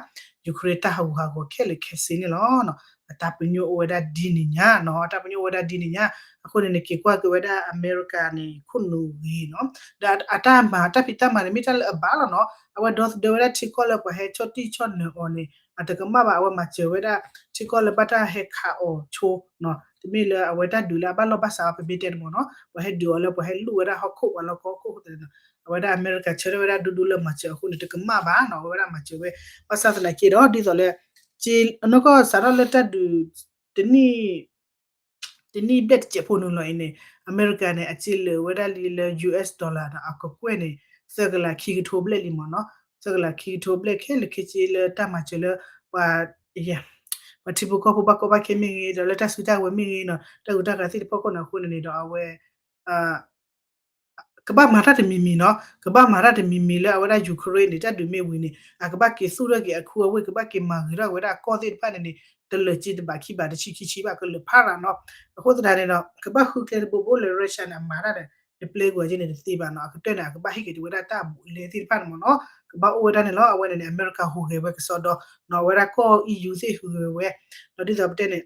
Ukraine တၢ်ဟးဂူာ်ဟးဂီၤခဲလၢာ်ခဲဆ့န့ၣ်လီၤ. အတၢ်ပညိၣ်အိၣ်ဝဲဒၣ်ဒ်န့ၣ်ညါနီၤ အတၢ်ပညိၣ်အိၣ်ဝဲဒၣ်ဒ်န့ၣ်ညါ. အဃိန့ၣ် နက့ၤကွၢ်က့ၤဝဲဒၣ်အမဲရကၤန့ၣ် ခိၣ်နူာ်ဂ့ၤနီၤ ဒီးအတၢ်မၤ တၢ်ဖံးတၢ်မၤန့ၣ် မ့ၢ်တၢ်လၢအဘၣ်လီၤနီၤ. အဝဲဒီသဒၢဝဲဒၣ်ထံကီၢ်လၢပှၤဟဲဆီၣ်တံၢ်ဆီၣ်နၢၤအီၤန့ၣ် အတကမၣ်ဘၣ်. အဝဲမၤစၢၤဝဲဒၣ်ထံကီၢ်လၢဘၣ်တၢ်ဟဲခးအီၤဆိနီၤ. တမ့ၢ်လၢအဝဲတၢ်ဒုးလၢအဘၣ်လီၢ်ဘၣ်စးအီၤ ပမ့ၢ်တဲန့ၣ်မ့ၢ်နီၤ ပှၤဟဲဒုးအီၤလၢပှၤဟဲလူၢ်ဝဲဒၣ်ဟီၣ်ခိၣ် ပှၤလီၢ်ကီၢ်ဟီၣ်ခိၣ်အဃိသတးန့ၣ်နီၤ အဝဲဒၣ်အမဲရကၤဆၢထၢၣ်ဝဲဒၣ်ဒိၣ်ဒိၣ်လၢမၤစၢၤအဃိန့ၣ် တကမၣ်ဘၣ်နီၤ အဝဲဝဲဒၣ်မၤစၢၤဝဲ ဘၣ်ဆၣ်သနာ်က့ဒီး ဒ်သိးလၢ အနီၢ်ကီၢ်စးထီၣ်လၢတၢ်ဒုး တနံၣ် တနံၣ်ဘျဲၣ်တစဲးဖိနုာ်လီၤအံၤန့ၣ် အမဲရကၤန့ၣ် အစ့လၢာ်ဝဲဒၣ်လံလၢ US dollar နီၤ အကကွဲၢ်န့ၣ် သၢကလးခံကထိဘျဲၣ်လံမ့ၢ်နီၤ သၢကလးခံကထိဘျဲၣ်ခဲလၢာ်ခဲဆ့လၢတၢ်မၤစၢၤလၢ ပှၤ ပှၤထံဖိကီၢ်ဖိဘၣ်ကီဘၣ်ခဲမ့ၢ်ဂ့ၤ ဒီးလၢတၢ်စုတၢ်ဝဲၤမ့ၢ်ဂ့ၤနီၤ တၢ်ဂုၤတၢ်ဂၤသ့ၣ်တဖၣ်ခိၣ်န့ၣ်အဃိန့ၣ်န့ၣ်ဒီးအဝဲ ကဘၣ်မၤတၢ်တမံၤမံၤနီၤ, ကဘၣ်မၤတၢ်တမံၤမံၤလၢအဝဲဒၣ် Ukraine န့ၣ် တၢ်ဒုးမ့ၢ်ဝံၤန့ၣ် အကဘၣ်က့ၤသူၣ်ထီၣ်က့ၤအခူအဝ့ၢ် ကဘၣ်က့ၤမၤဂ့ၤထီၣ်ဝဲဒၣ်အကီၢ်သ့ၣ်တဖၣ်န့ၣ်န့ၣ် တလၢာ်က့တဘးခံဘးတဆံခံဆံဘၣ် ကလၢာ်ဖးရၤနီၤ. အဃိသတးန့ၣ်ဒီး ကဘၣ်ဃုကျဲတဘိဘိလၢ Russia န့ၣ် အမၤတၢ်ဒီး တပျဲကွံာ်က့န့ၣ်တသ့ဘၣ်နီၤ. အကတၢၢ်န့ၣ် အကဘၣ်ဟ့ၣ်က့ၤတဝဲဒၣ်တၢ်အဘူးအလဲသ့ၣ်တဖၣ်န့ၣ်မ့ၢ်နီၤ, ကဘၣ်အိၣ်ဝဲဒၣ်န့ၣ်လီၤ. အဝဲန့ၣ်န့ၣ် အမဲရကၤဟူးဂဲၤဝဲကစီဒီနီၤ, အဝဲဒၣ်ကီၢ် E U သ့ၣ်ဟူးဂဲၤဝဲ, ဒီးဒ်သိးပတဲန့ၣ်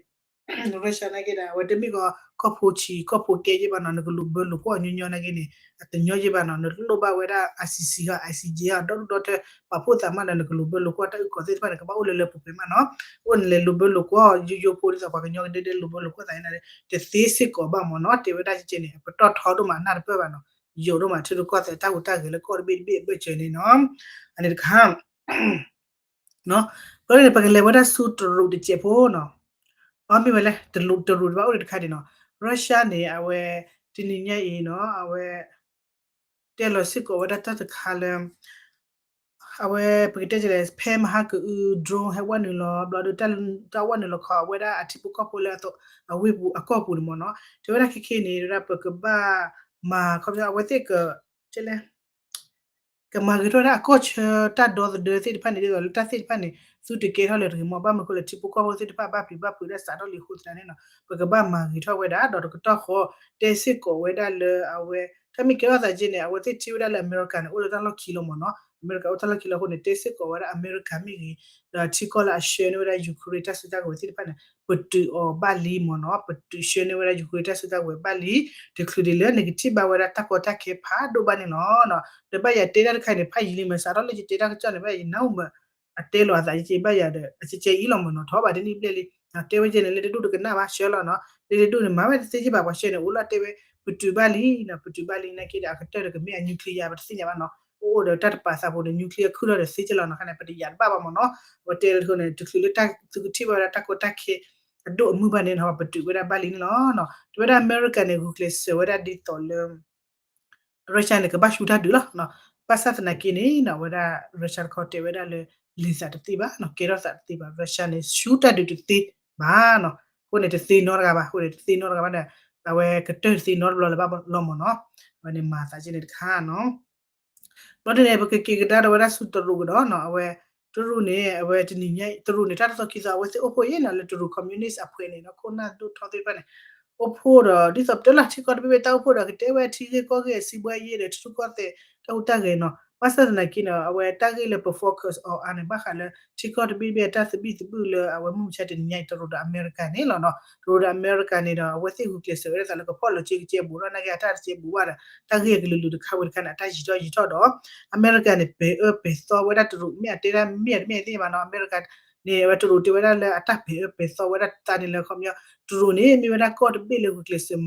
Russia နာ်က့ဒီး အဝဲတမ့ၢ်ကီး ကီၢ်ဖိဆံး ကီၢ်ဖိကဲယ့ၢ်ဘၣ်နီၤ, နကလူၤဘၢလိာ်ကွီၢ်ညီညီနာ်က့န့ၣ် အတညီယ့ၢ်ဘၣ်နီၤ, နလိၣ်ဘၣ်ဝဲဒၣ် I C C ဟီ I C J ဟီ ဒီဒူၣ်ဒီထၢ ပာ်ဖှိၣ်သးမးဒီး နကလူၤဘၢလိာ်ကွီၢ်တၢ်အုၣ်ကီၤသ့ၣ်တဖၣ်န့ၣ် ကဘၣ်အိၣ်လၢလၢပှဲၤပှဲၤမးနီၤ. အိၣ်န့ၣ်လဲၤလူၤဘၢလိာ်ကွီၢ်ယိယိဖိ ဒ်သိးပှၤကညီကဒဲဒဲလူၤဘၢလိာ်ကွီၢ်သးန့ၣ် တသ့စ့ၢ်ကီးဘၣ်မ့ၢ်နီၤ. တဲဝဲဒၣ်ကဲန့ၣ် ပတီၢ်ထီဒိၣ်မး နၢ်တပၢၢ်ဘၣ်နီၤ, ယိာ်ဒိၣ်မး ထံရူၢ်ကီၢ်သဲးတၢ်ဟူးတၢ်ဂဲၤလၢကီၢ်တဘ့ၣ်တဘ့ၣ်အဘၢၣ်စၢၤန့ၣ်နီၤ. အန့ၣ်တခါ ဘျီန့ၣ် ပကလဲၤဝဲဒၣ်ဆူတရူးတစဲးဖိနီၤ. အမ့ၢ်ဝဲလဲၣ် တရူး တရူးတဘၣ်အိၣ်ဒံးတခါဒံးနီၤ. Russia န့ၣ် အဝဲ တနံၤညါအံၤနီၤ အဝဲ တဲလီၤစ့ၢ်ကီးဝဲဒၣ်တၢ်တခါလၢ အဝဲပကတဲလဲၣ် ဖဲမဟါကအု drone ဟဲဝဲနုာ်လီၤ ဘျီဒီး တၢ်ဝဲနုာ်လီၤခီ အဝဲဒၣ်အထံဖိကီၢ်ဖိလၢအဝ့ၢ်ပူၤအကီၢ်ပူၤန့ၣ်မ့ၢ်နီၤ. တဲဝဲဒၣ်ခဲခဲန့ၣ် ဝဲဒၣ်ပကဘၣ်မၤ ခီပညီ အဝဲသ့ၣ်က ကဲလဲၣ် ကမၤဂ့ၤထီၣ်ဝဲဒၣ်အကီၢ်ဆၢတၢ်ဒီသဒၢသ့ၣ်တဖၣ်န့ၣ် ဒ်သိးလၢတၢ်သ့ၣ်တဖၣ်န့ၣ် သုတကဲထီၣ်လၢတဂ့ၤမ့ၢ် ဘၣ်မနုၤအဃိလဲၣ် ထံဖိကီၢ်ဖိသ့ၣ်တဖၣ်ဘၣ်ပျံၤဘၣ်ဖုးတၢ်စးထီၣ်လံအဃိသတးန့ၣ်နီၤ ပကဘၣ်မၤဂ့ၤထီၣ်ဝဲဒၣ် ဒီးတကတီၢ်ဃီ တဲစ့ၢ်ကီးဝဲဒၣ်လၢအဝဲ တၢ်မ့ၢ်ကဲထီၣ်သးကဲန့ၣ် အဝဲသ့ၣ်ထံၣ်ဝဲဒၣ်လၢအမဲရကၤန့ၣ် အိၣ်လၢတၢ်လီၢ်ခံလီၤမ့ၢ်နီၤ အမဲရကၤအိၣ်တၢ်လီၢ်ခံလီၤအဃိန့ၣ် တဲစ့ၢ်ကီးဝဲဒၣ်အမဲရကၤမ့ၢ်ဂ့ၤ ဒီးထံကီၢ်လၢအဆှၢန့ၢ်ဝဲဒၣ် Ukraine တၢ်စုတၢ်ကဝဲၤသ့ၣ်တဖၣ်န့ၣ် ပတုာ်အီၤဘၣ်လံမ့ၢ်နီၤ ပတုာ်ဆှၢန့ၢ်ဝဲဒၣ် Ukraine တၢ်စုတၢ်ကဝဲၤဘၣ်လံ တချုးဒံးလၢနကထံၣ်ဘၣ်ဝဲဒၣ်တၢ်ကီတၢ်ခဲဖးဒိၣ်ဘၣ်န့ၣ်လီၤ. ဒီးဘၣ်ယၤတဲတၢ်တခါန့ၣ် ဖးယံာ်လံမ့ၢ်စးထီၣ်လၢယတဲတၢ်ကစီၣ်န့ၣ် ဘၣ်ယနၢ်ဟူမး အတဲလီၤအသးကဲဘၣ်ယၤဒီး အကဲကဲအံၤလီၤမ့ၢ်နီၤ ထီၣ်ဘၣ်တနံၣ်ဘျဲၣ်လံ တဲဝဲကဲန့ၣ် လၢတဒူၣ်တကနၣ်ဘၣ်ဆှၢလီၤနီၤ လၢတဒူၣ်န့ၣ် မၤဝဲတသ့ကဲဘၣ်ပှၤဆှၢန့ၣ် အိၣ်လီၤတဲဝဲ ပတုာ်ဘၣ်လံနီၤ ပတုာ်ဘၣ်လံနာ်က့ဒီး အကတၢၢ်ဒီးကမ့ၢ်အ nuclear ပတသ့ၣ်ညါဘၣ်နီၤ အိၣ်အိၣ်ဒီးတၢ်တပာ်သးဖိန့ၣ် nuclear ခုၣ်ထီၣ်ဒီးသ့ကဲလီၤနီၤ ခါန့ၣ် ပတယာ်တဘၣ်ဘၣ်မ့ၢ်နီၤ အဝဲတဲလၢတခိၣ်န့ၣ် တချုးလၢတၢ်သုကထံၣ်ဘၣ်ဝဲဒၣ်တၢ်ကီတၢ်ခဲ အဒိၣ်အမုၢ်ဘၣ်န့ၣ်နီၤ ပတုာ်ဝဲဒၣ်ဘၣ်လံန့ၣ်လီၤ. တဲဝဲဒၣ်အမဲရကၤန့ၣ် ဂုာ်ကျဲးစၢးဝဲဒၣ်ဒ်သိးလၢ Russia န့ၣ် ကဘၣ်ဆူတၢ်ဒုးလီၤ. ဘၣ်ဆၣ်သနာ်က့န့ၣ်နီၤ အဝဲဒၣ် Russia တခီတဲဝဲဒၣ်လၢ လံၤသးတသ့ဘၣ်နီၤ ကဲထီၣ်သးတသ့ဘၣ် Russia န့ၣ် ဆူတၢ်ဒုးတသ့ဘၣ်နီၤ အဃိန့ၣ် တသ့နီတဂၤဘၣ် အဃိန့ၣ် တသ့နီတဂၤဘၣ်ဒီး အဝဲကတၢၢ်တသ့နီတဘျီလၢၤဘၣ်လီၤမ့ၢ်နီၤ အဝဲန့ၣ်မၤသးကဲန့ၣ်တခါနီၤ ဘျီဒ်န့ၣ် ပကက့ၤကဒါဒီးဝဲဒၣ်ဆူတရူးကဒီးနီၤ အဝဲ တရူးန့ၣ် အဝဲတနံၤညါ တရူးန့ၣ် တၢ်တသီခံသီ အဝဲသ့ၣ်အိၣ်ဖှိၣ်ယဲၢ်နီၤ လၢတရူး communist အဖှဲးန့ၣ်နီၤ ခိၣ်နၢ်ဒိၣ်ထီသ့ၣ်တဖၣ်န့ၣ် အိၣ်ဖှိၣ်ဒီး ဒ်သိးပတဲလီၤထံကီၢ်တဘ့ၣ်ဘ့ၣ်တၢ်အိၣ်ဖှိၣ်ဒီး ကတဲဝဲထံဂ့ၢ်ကီၢ်ဂ့ၢ် စံးဘှါယ့ၢ်ဒီးထံရူၢ်ကီၢ်သဲး တၢ်ဟူးတၢ်ဂဲၤနီၤ ဘၣ်ဆၣ်သနာ်က့နီၤ အဝဲတၢ်ဂ့ၢ်လၢပ focus on အါန့ၣ် ဘၣ်ဃးလၢ ထံကီၢ်တဘ့ၣ်ဘ့ၣ်အတၢ်သဘံၣ်သဘုၣ်လၢအဝဲမုၢ်မဆါတနံၤညါအံၤ တရူးဒီးအမဲရကၤန့ၣ်လီၤနီၤ တရူးဒီးအမဲရကၤန့ၣ်ဒီး အဝဲသ့ၣ်ဂုာ်ကျဲးစၢးဝဲဒၣ်သးလၢကဖီၣ်လီၤက့ၤကစဲဘူးထီၣ်နာ်က့ အတၢ်တစဲဘူးဘၣ်ဒီး တၢ်ဂ့ၢ်အကလုာ်လုာ်တခါဝံၤတခါန့ၣ် အတၢ်ယံၤထီၣ်ယံၤထီၣ်ဒီး အမဲရကၤန့ၣ် ပဲာ်အၢပဲာ်သီဝဲဒၣ်တရူး မ့ၢ်အတဲဒၣ်မ့ၢ်တမ့ၢ်သ့ၣ်ညါဘၣ်နီၤ အမဲရကၤန့ၣ် အဝဲတရူးတဲဝဲဒၣ်လၢအတၢ်ပဲာ်အၢပဲာ်သီဝဲဒၣ်သးန့ၣ်လၢ ခီပညီ တရူးန့ၣ် မ့ၢ်ဝဲဒၣ်ကီၢ်တဘ့ၣ်လၢဂုာ်ကျဲးစၢး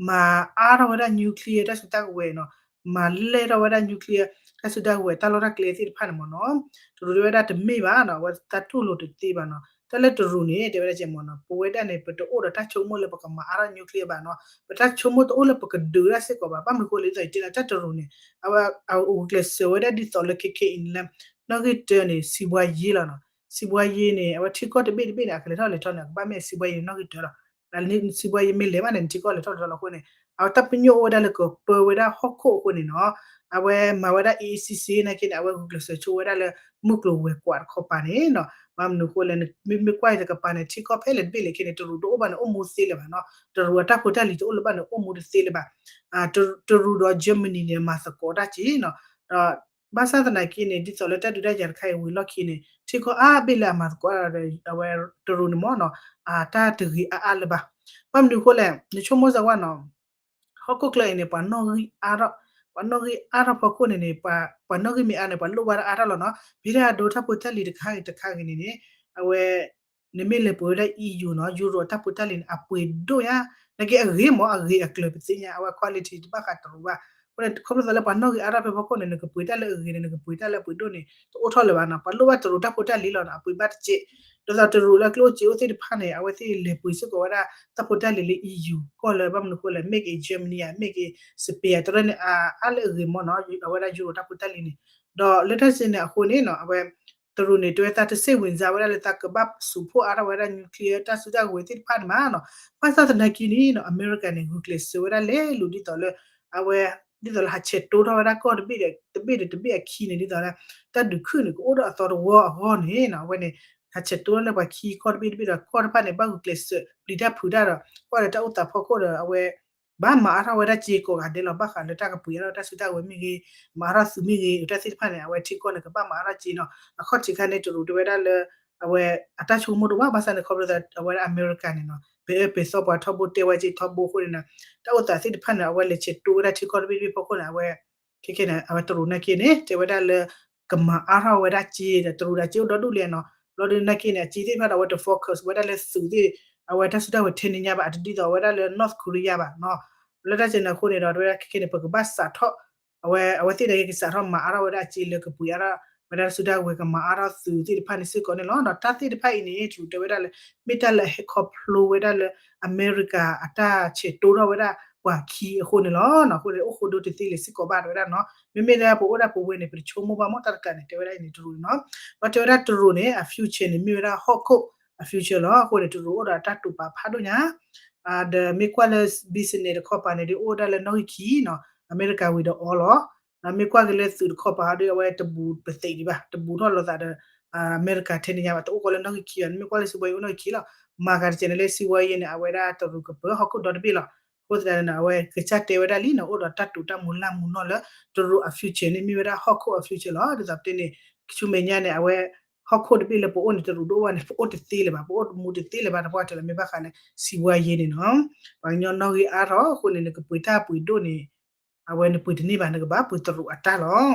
မၤအါထီၣ်ဝဲဒၣ် nuclear တၢ်စုတၢ်ကဝဲၤနီၤ မၤလဲၢ်ထီၣ်ဝဲဒၣ် nuclear တၢ်စုတၢ်ကဝဲၤ တၢ်လီၢ်တၢ်ကျဲသ့ၣ်တဖၣ်န့ၣ်မ့ၢ်နီၤ တရူးတဲဝဲဒၣ်တမ့ၢ်ဘၣ်နီၤ အဝဲတၢ်တူၢ်လိာ်တသ့ဘၣ်နီၤ တၢ်လၢတရူးန့ၣ် တဲဝဲဒၣ်ကဲမ့ၢ်နီၤ ပဝဲဒၣ်န့ၣ် ပတအိၣ်ဒီးတၢ်ဆိကမိၣ်လၢပကမၤအါထီၣ် nuclear ဘၣ်နီၤ ပတၢ်ဆိကမိၣ်တအိၣ်လၢပကဒုးတၢ်စ့ၢ်ကီးဘၣ် ဘၣ်မနုၤအဃိလဲၣ် ဒ်သိးယတဲလၢတၢ်တရူးန့ၣ် အဝဲအဂုာ်ကျဲးစၢးဝဲဒၣ်ဒ်သိးလၢခဲခဲအံၤန့ၣ်လၢ နီၣ်ဂံၢ်တၢန့ၣ် စံးဘှါယ့ၢ်လီၤနီၤ စံးဘှါယ့ၢ်န့ၣ် အဝဲထံကီၢ်တဘ့ၣ်တဘ့ၣ်န့ၣ် အကလဲၤထီၣ်လဲၤထီၣ်န့ၣ် အကဘၣ်မ့ၢ်စံးဘှါယ့ၢ်နီၣ်ဂံၢ်တၢလီၤ စံးဘှါယ့ၢ်မ့ၢ်လဲၤဘၣ်န့ၣ် နထံကီၢ်လဲၤထီၣ်လဲၤထီၣ်လီၤအဃိန့ၣ် အဝဲတၢ်ပညိၣ်အိၣ်ဝဲဒၣ်လၢကပၢဝဲဒၣ်ဟီၣ်ခိၣ်အဃိန့ၣ်နီၤ အဝဲမၤဝဲဒၣ် A A C C နာ်က့န့ၣ် အဝဲဂုာ်ကျဲးစၢးဆိဝဲဒၣ်လၢ မုၢ်ကျိၤဝဲၤကွာ်တခီပၤန့ၣ်နီၤ ဘၣ်မနုၤအဃိလဲၣ် မ့မ့ၢ်ကွၢ်အံၤတကပၤန့ၣ် ထံကီၢ်ဖဲလဲၣ်တဘ့ၣ်လဲၣ်ခဲန့ၣ် တရူးတအိၣ်ဘၣ်န့ၣ် အိၣ်မူသ့လၢၤဘၣ်နီၤ တရူးအတၢ်ဖိတၢ်လံၤတအိၣ်လၢၤဘၣ်န့ၣ် အိၣ်မူတသ့လၢၤဘၣ် တရူးဒီး Germany န့ၣ် မၤသကိးတၢ်က့နီၤ ဒီး ဘၣ်ဆၣ်သနာ်က့န့ၣ် ဒ်သိးလၢတၢ်ဒုးတၢ်ယၤတခါအံၤဝံၤလီၢ်ခံန့ၣ် ထံကီၢ်အါဘ့ၣ်လၢအမၤသကိးဒီး အဝဲတရူးန့ၣ်မ့ၢ်နီၤ အတၢ်တဂ့ၤအါအါလၢၤဘၣ် ဘၣ်မနုၤအဃိလဲၣ် နဆိကမိၣ်စၢၤဝဲနီၤ ဟီၣ်ခိၣ်ချၢအံၤန့ၣ် ပှၤနီၣ်ဂံၢ်အါထီၣ် ပှၤနီၣ်ဂံၢ်အါထီၣ်ဖီခိၣ်န့ၣ်န့ၣ် ပှၤနီၣ်ဂံၢ်မ့ၢ်အါန့ၣ် ပှၤလိၣ်ဘၣ်တၢ်အါထီၣ်လီၤနီၤ ဖဲဒၣ်အဒိတၢ်ဖိတၢ်လံၤတခါဂ့ၤတခါဂ့ၤန့ၣ်န့ၣ် အဝဲ နမ့ၢ်လဲၤပှ့ၤဝဲဒၣ် E U နီၤ Euro တၢ်ဖိတၢ်လံၤန့ၣ် အပှ့ၤဒိၣ်ညါ နာ်က့အဂ့ၤမ့ၢ် အဂ့ၤအကျၢၤပသ့ၣ်ညါ အဝဲ quality တဘၣ်ဃးတရူးဘၣ် အဃိန့ၣ် ခီဖျိလၢပှၤနီၣ်ဂံၢ်အါထီၣ်ဖဲဖီခိၣ်န့ၣ် နကပှ့ၤတၢ်လၢအဂ့ၤန့ၣ် နကပှ့ၤတၢ်လၢအပှ့ၤဒိၣ်န့ၣ် တအိၣ်ထီၣ်လၢၤဘၣ်နီၤ ပှၤလိၣ်ဘၣ်တရူးတၢ်ဖိတၢ်လံၤလီၤနီၤ အပှ့ၤဘၣ်တကဲး ဒ်သိးတရူးလၢကျိၣ်စ့အိၣ်သ့ၣ်တဖၣ်န့ၣ် အဝဲသ့ၣ်လဲၤပှ့ၤစ့ၢ်ကီးဝဲဒၣ် တၢ်ဖိတၢ်လံၤလၢ E U ကီၢ်လၢ ဘၣ်မနုၤအဃိလဲၣ် မ့ၢ်က့ၤ Germany ဧါ မ့ၢ်က့ၤ Spain ဧါ တရူးန့ၣ် အါလၢအဂ့ၤမ့ၢ်နီၤ အဝဲဒၣ် Euro တၢ်ဖိတၢ်လံၤန့ၣ် ဒီးလၢတၢ်စ့န့ၣ်အဃိန့ၣ်နီၤ အဝဲ တရူးန့ၣ် တဲဝဲသးတစိတ်ဝင်စားဝဲဒၣ်လၢသးကဘၣ်စူးဖှိၣ်အါထီၣ်ဝဲဒၣ် nuclear တၢ်စုတၢ်ကဝဲၤသ့ၣ်တဖၣ်န့ၣ်မးနီၤ ဘၣ်ဆၣ်သနာ်က့န့ၣ်နီၤ အမဲရကၤန့ၣ် ဂုာ်ကျဲးစၢးဝဲဒၣ်လဲၤလူၤဒ်သိးလၢ အဝဲ ဒ်သိးလၢဟးဆဲးတိထီၣ်ဝဲဒၣ်ကီၢ်တဘ့ၣ်ဒီးတဘ့ၣ်ဒီးတဘ့ၣ်အခံန့ၣ် ဒ်သိးလၢ တၢ်ဒုးခုၣ်န့ၣ် ကအိၣ်ဒီးအသီတဝီအဂီၢ်န့ၣ်နီၤ အဝဲန့ၣ် ဟးဆဲးတိထီၣ်န့ၢ်ပှၤခံကီၢ်တဘ့ၣ်တဘ့ၣ်ဒီးကီၢ်တဖၣ်န့ၣ် ဘၣ်ဂုာ်ကျဲးစၢးပျံၤတၢ်ဖုးတၢ်ဒီး ကွၢ်လၢတၢ်အိၣ်သးဖီခိၣ်ဒီး အဝဲ ဘၣ်မၤအါထီၣ်ဝဲဒၣ်စ့ကိးဂၤဒဲးလီၤ ဘၣ်ဃးလၢတၢ်ကပှ့ၤအါထီၣ်တၢ်စုတၢ်ဝဲၤမ့ၢ်ဂ့ၤ, မၤအါထီၣ်သုးမ့ၢ်ဂ့ၤ တၢ်သ့ၣ်တဖၣ်န့ၣ် အဝဲထံကီၢ်န့ၣ် ကဘၣ်မၤအါထီၣ်စ့နီၤ အခီၣ်ထံးခါန့ၣ် တရူးတဲဝဲဒၣ်လၢ အဝဲ အတၢ်ဆိကမိၣ်တအိၣ်ဘၣ် ဘၣ်ဆၣ်န့ၣ် ခီဖျိအဝဲဒၣ်အမဲရကၤန့ၣ်နီၤ ပအၢပာ်သီပှၤထီဘိတဲဝဲစ့ထီဘိအဃိန့ၣ်နီၤ တၢ်အိၣ်သးသ့ၣ်တဖၣ်န့ၣ် အဝဲလဲၤဆဲးတိဝဲဒၣ်ထံကီၢ်တဘ့ၣ်တဘ့ၣ်ဖီခိၣ်န့ၣ် အဝဲ ခဲခဲန့ၣ် အဝဲတရူးနာ်က့န့ၣ် တဲဝဲဒၣ်လၢ ကမၤအါထီၣ်ဝဲဒၣ်စ့ဒီး တရူးဒီးစ့အိၣ်ဒီဒူၣ်လဲၣ်နီၤ ဘျီဒုးနာ်က့န့ၣ် အစ့သ့ၣ်တဖၣ်ဒီး အဝဲတ focus ဝဲဒၣ်လၢသုးသ့ၣ် အဝဲတၢ်စုတၢ်ဝဲၤထဲန့ၣ်ညါဘၣ် အတဒ်သိးဝဲဒၣ်လၢ North Korea ဘၣ်နီၤ လၢတၢ်စဲးန့ၣ်အဃိန့ၣ်ဒီး တဲဝဲဒၣ်ခဲခဲန့ၣ် ပကဘၣ်စးထီၣ် အဝဲ အဝဲသ့ၣ်နာ်က့ကစးထီၣ်မၤအါထီၣ်ဝဲဒၣ်အစ့လၢကပှ့ၤအါထီၣ် ဝဲဒၣ်တၢ်စုတၢ်ဝဲၤကမၤအါထီၣ်သုးသ့ၣ်တဖၣ်န့ၣ်စ့ၢ်ကီးန့ၣ်လီၤ. ဒီးတၢ်သ့ၣ်တဖၣ်အံၤန့ၣ် တရူးတဲဝဲဒၣ်လၢ မ့ၢ်တၢ်လၢအဟဲခီဖျိဝဲဒၣ်လၢ အမဲရကၤအတၢ်ဆဲးတိထီၣ်ဝဲဒၣ်ပှၤခံအဃိန့ၣ်လီၤ. အဃိန့ၣ် အိၣ်ဃိဒိတသ့လၢၤစ့ၢ်ကီးဘၣ်တဲဝဲဒၣ်နီၤ မ့မ့ၢ်လၢပအိၣ်ဒၣ်ပဝဲန့ၣ် ပတဆိကမိၣ်ဘၣ်မ့ၢ်တၢ်တကးန့ၣ် တဲဝဲဒၣ်အံၤန့ၣ် တရူးန့ၣ်နီၤ ဒီးတဲဝဲဒၣ်တရူးန့ၣ် အ future န့ၣ် မ့ၢ်ဝဲဒၣ်ဟီၣ်ခိၣ်အ future လီၤ. အဃိန့ၣ် တရူးအိၣ်ဒီးအတၢ်တိာ်ပာ်ဖးဒိၣ်ညါ ဒီးမ့ၢ်ကွၢ်လၢ business တခီပၤန့ၣ် ဒ်အိၣ်ဝဲဒၣ်လၢနီၣ်ဂံၢ်ခံနီၤ အမဲရကၤဝံၤဒီးအီၤလီၤ. ဒီးမ့ၢ်ကွၢ်က့ၤလၢသုးတခီပၤဟီဒ်အဝဲတဘူးပသံးဒံးဘၣ် တဘူးထီၣ်လိာ်သးဒီး အမဲရကၤထဲန့ၣ်ညါဘၣ် တအိၣ်ကီးလၢနီၣ်ဂံၢ်ခံဘၣ် မ့ၢ်ကွၢ်လၢစံးဝါယံၤအိၣ်နီၣ်ဂံၢ်ခံလီၤ. မၤဂၤတစဲးန့ၣ်လၢစံးဝါယံၤန့ၣ် အဝဲဒၣ်တရူးကပၢၤဟီၣ်ခိၣ်ဒီတဘ့ၣ်လီၤ. အဃိသတးန့ၣ် အဝဲကစၢ်တဲဝဲဒၣ်လံနီၤ အိၣ်ဒီးတၢ်တိာ်တၢ်မူၤလၢ်မူၤနီၢ်လၢ တရူးအ future န့ၣ် မ့ၢ်ဝဲဒၣ်ဟီၣ်ခိၣ်အ future လီၤ. ဒ်သိးပတဲန့ၣ် ဆူမဲာ်ညါန့ၣ် အဝဲ ဟီၣ်ခိၣ်တဘ့ၣ်လၢပအိၣ်န့ၣ် တရူးဒိၣ်ဝဲန့ၣ် ပအိၣ်တသ့လၢၤဘၣ် ပအိၣ်မူတသ့လၢၤဘၣ် တပှၢ်တလၢမ့ၢ်ဘၣ်ဃးလၢ စံးဝါယံၤန့ၣ်နီၤ ပှၤကညီနီၣ်ဂံၢ်အါထီၣ်အဃိန့ၣ် နကပှ့ၤတၢ်ပှ့ၤဒိၣ်န့ၣ် အဝဲနပှ့ၤတန့ၢ်ဘၣ် နကဘၣ်ပှ့ၤတရူးအတၢ်လီၤ.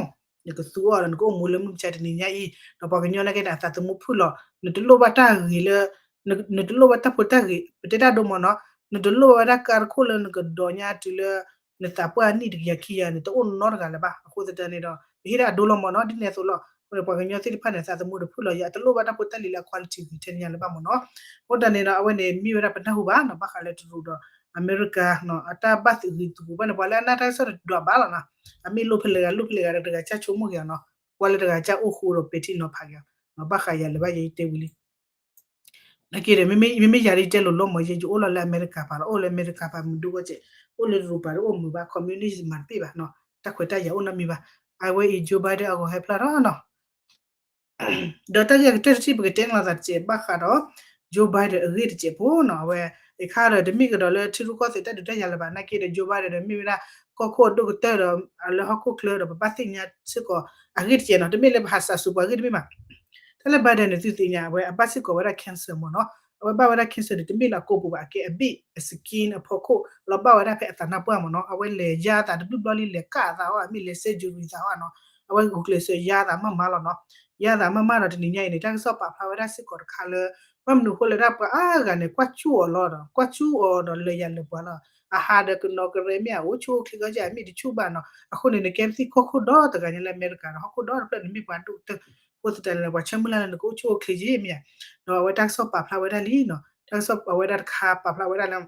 နကသူအီၤဒီးနကအိၣ်မူလၢမုၢ်မဆါတနံၤညါအံၤ ဒီးပှၤကညီနာ်က့န့ၣ် အသးသမူဖုၣ်လီၤ နတလိၣ်ဘၣ်တၢ်ဂ့ၤလၢ နတလိၣ်ဘၣ်တၢ်ဖိတၢ်ဂ့ၤ ပတဲတၢ်ဒိမ့ၢ်နီၤ နတလိၣ်ဘၣ်ဝဲဒၣ်ကါတခိၣ်လၢနကဒိးညါတုၤလၢ နသးပှၢ်နံၣ်တကယၤခံကယၤန့ၣ် တအိၣ်နီတဂၤလၢၤဘၣ် အဃိသတးန့ၣ်ဒီး ပဟ့ၣ်ဒၣ်အဒိလီၤမ့ၢ်နီၤ ဒ်န့ၣ်အသိးလီၤ. အဃိန့ၣ် ပှၤကညီသ့ၣ်တဖၣ်န့ၣ် အသးသမူတဖုၣ်လီၤ ယတလိၣ်ဘၣ်တၢ်ဖိတၢ်လံၤလၢအ quality ဂ့ၤထဲန့ၣ်ညါလၢၤဘၣ်မ့ၢ်နီၤ. အဃိသတးန့ၣ်ဒီး အဝဲန့ၣ် မ့ၢ်ဝဲဒၣ်ပနၢ်ဟူဘၣ်နီၤ ဘၣ်ဃးလၢတရူးဒီး အမဲရကၤနီၤ အတၢ်ဘၣ်သဂံၤသဂုၤဘၣ်န့ၣ် ပှၤလၢအနၢ်တၢ်ကစီၣ်တဒွးဘၣ်လီၤနီၤ အမ့ၢ်လိၣ်ဖဲလဲၣ်ဂၤ လိၣ်ဖဲလဲၣ်ဂၤဒီး တဂၤကစၢ်ဆိကမိၣ်က့ၤအီၤနီၤ ကွၢ်လၢတဂၤကစၢ်အိၣ်ဃိဒီးပဲာ်ထံနီၤဖးက့ၤအီၤနီၤ ဘၣ်ဃးယၤလၢၤဘၣ် ယတဲဝံၤလံ နာ်က့ဒီး မ့မ့ၢ်ယၤဒ်တဲလိၤလိၤမ့ၢ် ယအိၣ်လီၤလၢအမဲရကၤပၤလီၤ အိၣ်လၢအမဲရကၤပၤမုၢ်ဒိၣ်ဝဲကဲး အိၣ်လၢတရူးပၤဒ်အိၣ်မုာ်ဘၣ် communist မၤတပ့ၢ်ဘၣ်နီၤ တၢ်ခွဲးတၢ်ယာ်အိၣ်နီတမံၤဘၣ် အဝဲအံၤ Joe Biden အဂီၤဟဲဖျါထီၣ်နီၤ ဒီးတၢ်ဂ့ၢ်အကတၢၢ်တထံၣ် ပကတဲန့ၢ်လိာ်သးတစဲးဘၣ်ဃးဒီး Joe Biden အဂ့ၢ်တစဲးဖိနီၤ အဝဲ အခါဒီး တမ့ၢ်ကဒီးလၢထံရူၢ်ကီၢ်သဲးတၢ်ဒုးတၢ်ယၤလၢၤဘၣ် နာ်က့ဒီး Joe Biden ဒီးမ့ၢ်ဝဲဒၣ် ကီၢ်ခိၣ်အဒိၣ်ကတၢၢ်ဒီး လၢဟီၣ်ခိၣ်ချၢဒီး ပဘၣ်သ့ၣ်ညါစ့ၢ်ကီး အဂ့ၢ်တစဲးနီၤ တမ့ၢ်လၢပဟးစးစူၤ ပှၤဂ့ၢ်တမ့ၢ်ဘၣ် တၢ်လၢ Biden န့ၣ် သုသ့ၣ်ညါ အဝဲအဘၣ်စ့ၢ်ကီးဝဲဒၣ် cancer မ့ၢ်နီၤ အဝဲဘၣ်ဝဲဒၣ် cancer န့ၣ် တမ့ၢ်လၢအကိာ်ပူၤဘၣ် အကဲအဘ့ၣ် အ skin အဖီခိၣ် လီၤဘၣ်ဝဲဒၣ်ဖဲအသးနါပှၢ်မ့ၢ်နီၤ အဝဲလဲၤယါအသးတဘျုးဘျီလံ လဲၤကၣ်အသးဟီ အမ့ၢ်လဲၤဆဲး surgery သးဟီနီၤ အဝဲဂုာ်ကျဲးစၢးယါအသးမးမးလီၤနီၤ ယါအသးမးမးဒီးတနံၤညါအံၤန့ၣ် တၢ်ကစီၣ်ပာ်ဖျါဝဲဒၣ်စ့ၢ်ကီးတခါလၢ ဘၣ်မနုၤအဃိလၢဒၣ်ပှၤအါဂၤန့ၣ် ကွၢ်စူၣ်အီၤလီၤဒီး ကွၢ်စူၣ်အီၤဒီးလၢယၤလၢပှၤလီၤ အဟးဒီးကနီၤကရဲမ့ၢ် အအိၣ်ဆူၣ်အိၣ်ချ့ကီကဲ အမ့ၢ်တဆူၣ်ဘၣ်နီၤ အဃိန့ၣ် နကဲပသံၣ်ကီၢ်ခိၣ်ဒီတဂၤညါလၢအမဲရကၤဒီး ဟီၣ်ခိၣ်ဒီတဖျၢၣ်န့ၣ်မ့ၢ်ပှၤဒိၣ်ကတၢၢ် အဃိသတးန့ၣ် ပှၤဆၢမုၢ်လၢ်လၢနကအိၣ်ဆူၣ်အိၣ်ချ့က့မ့ၢ်ဧါ ဒီးအဝဲတၢ်ကစီၣ်ပာ်ဖျါဝဲဒၣ်လံနီၤ တၢ်ကစီၣ်အဝဲဒၣ်တခါပာ်ဖျါဝဲဒၣ်လၢ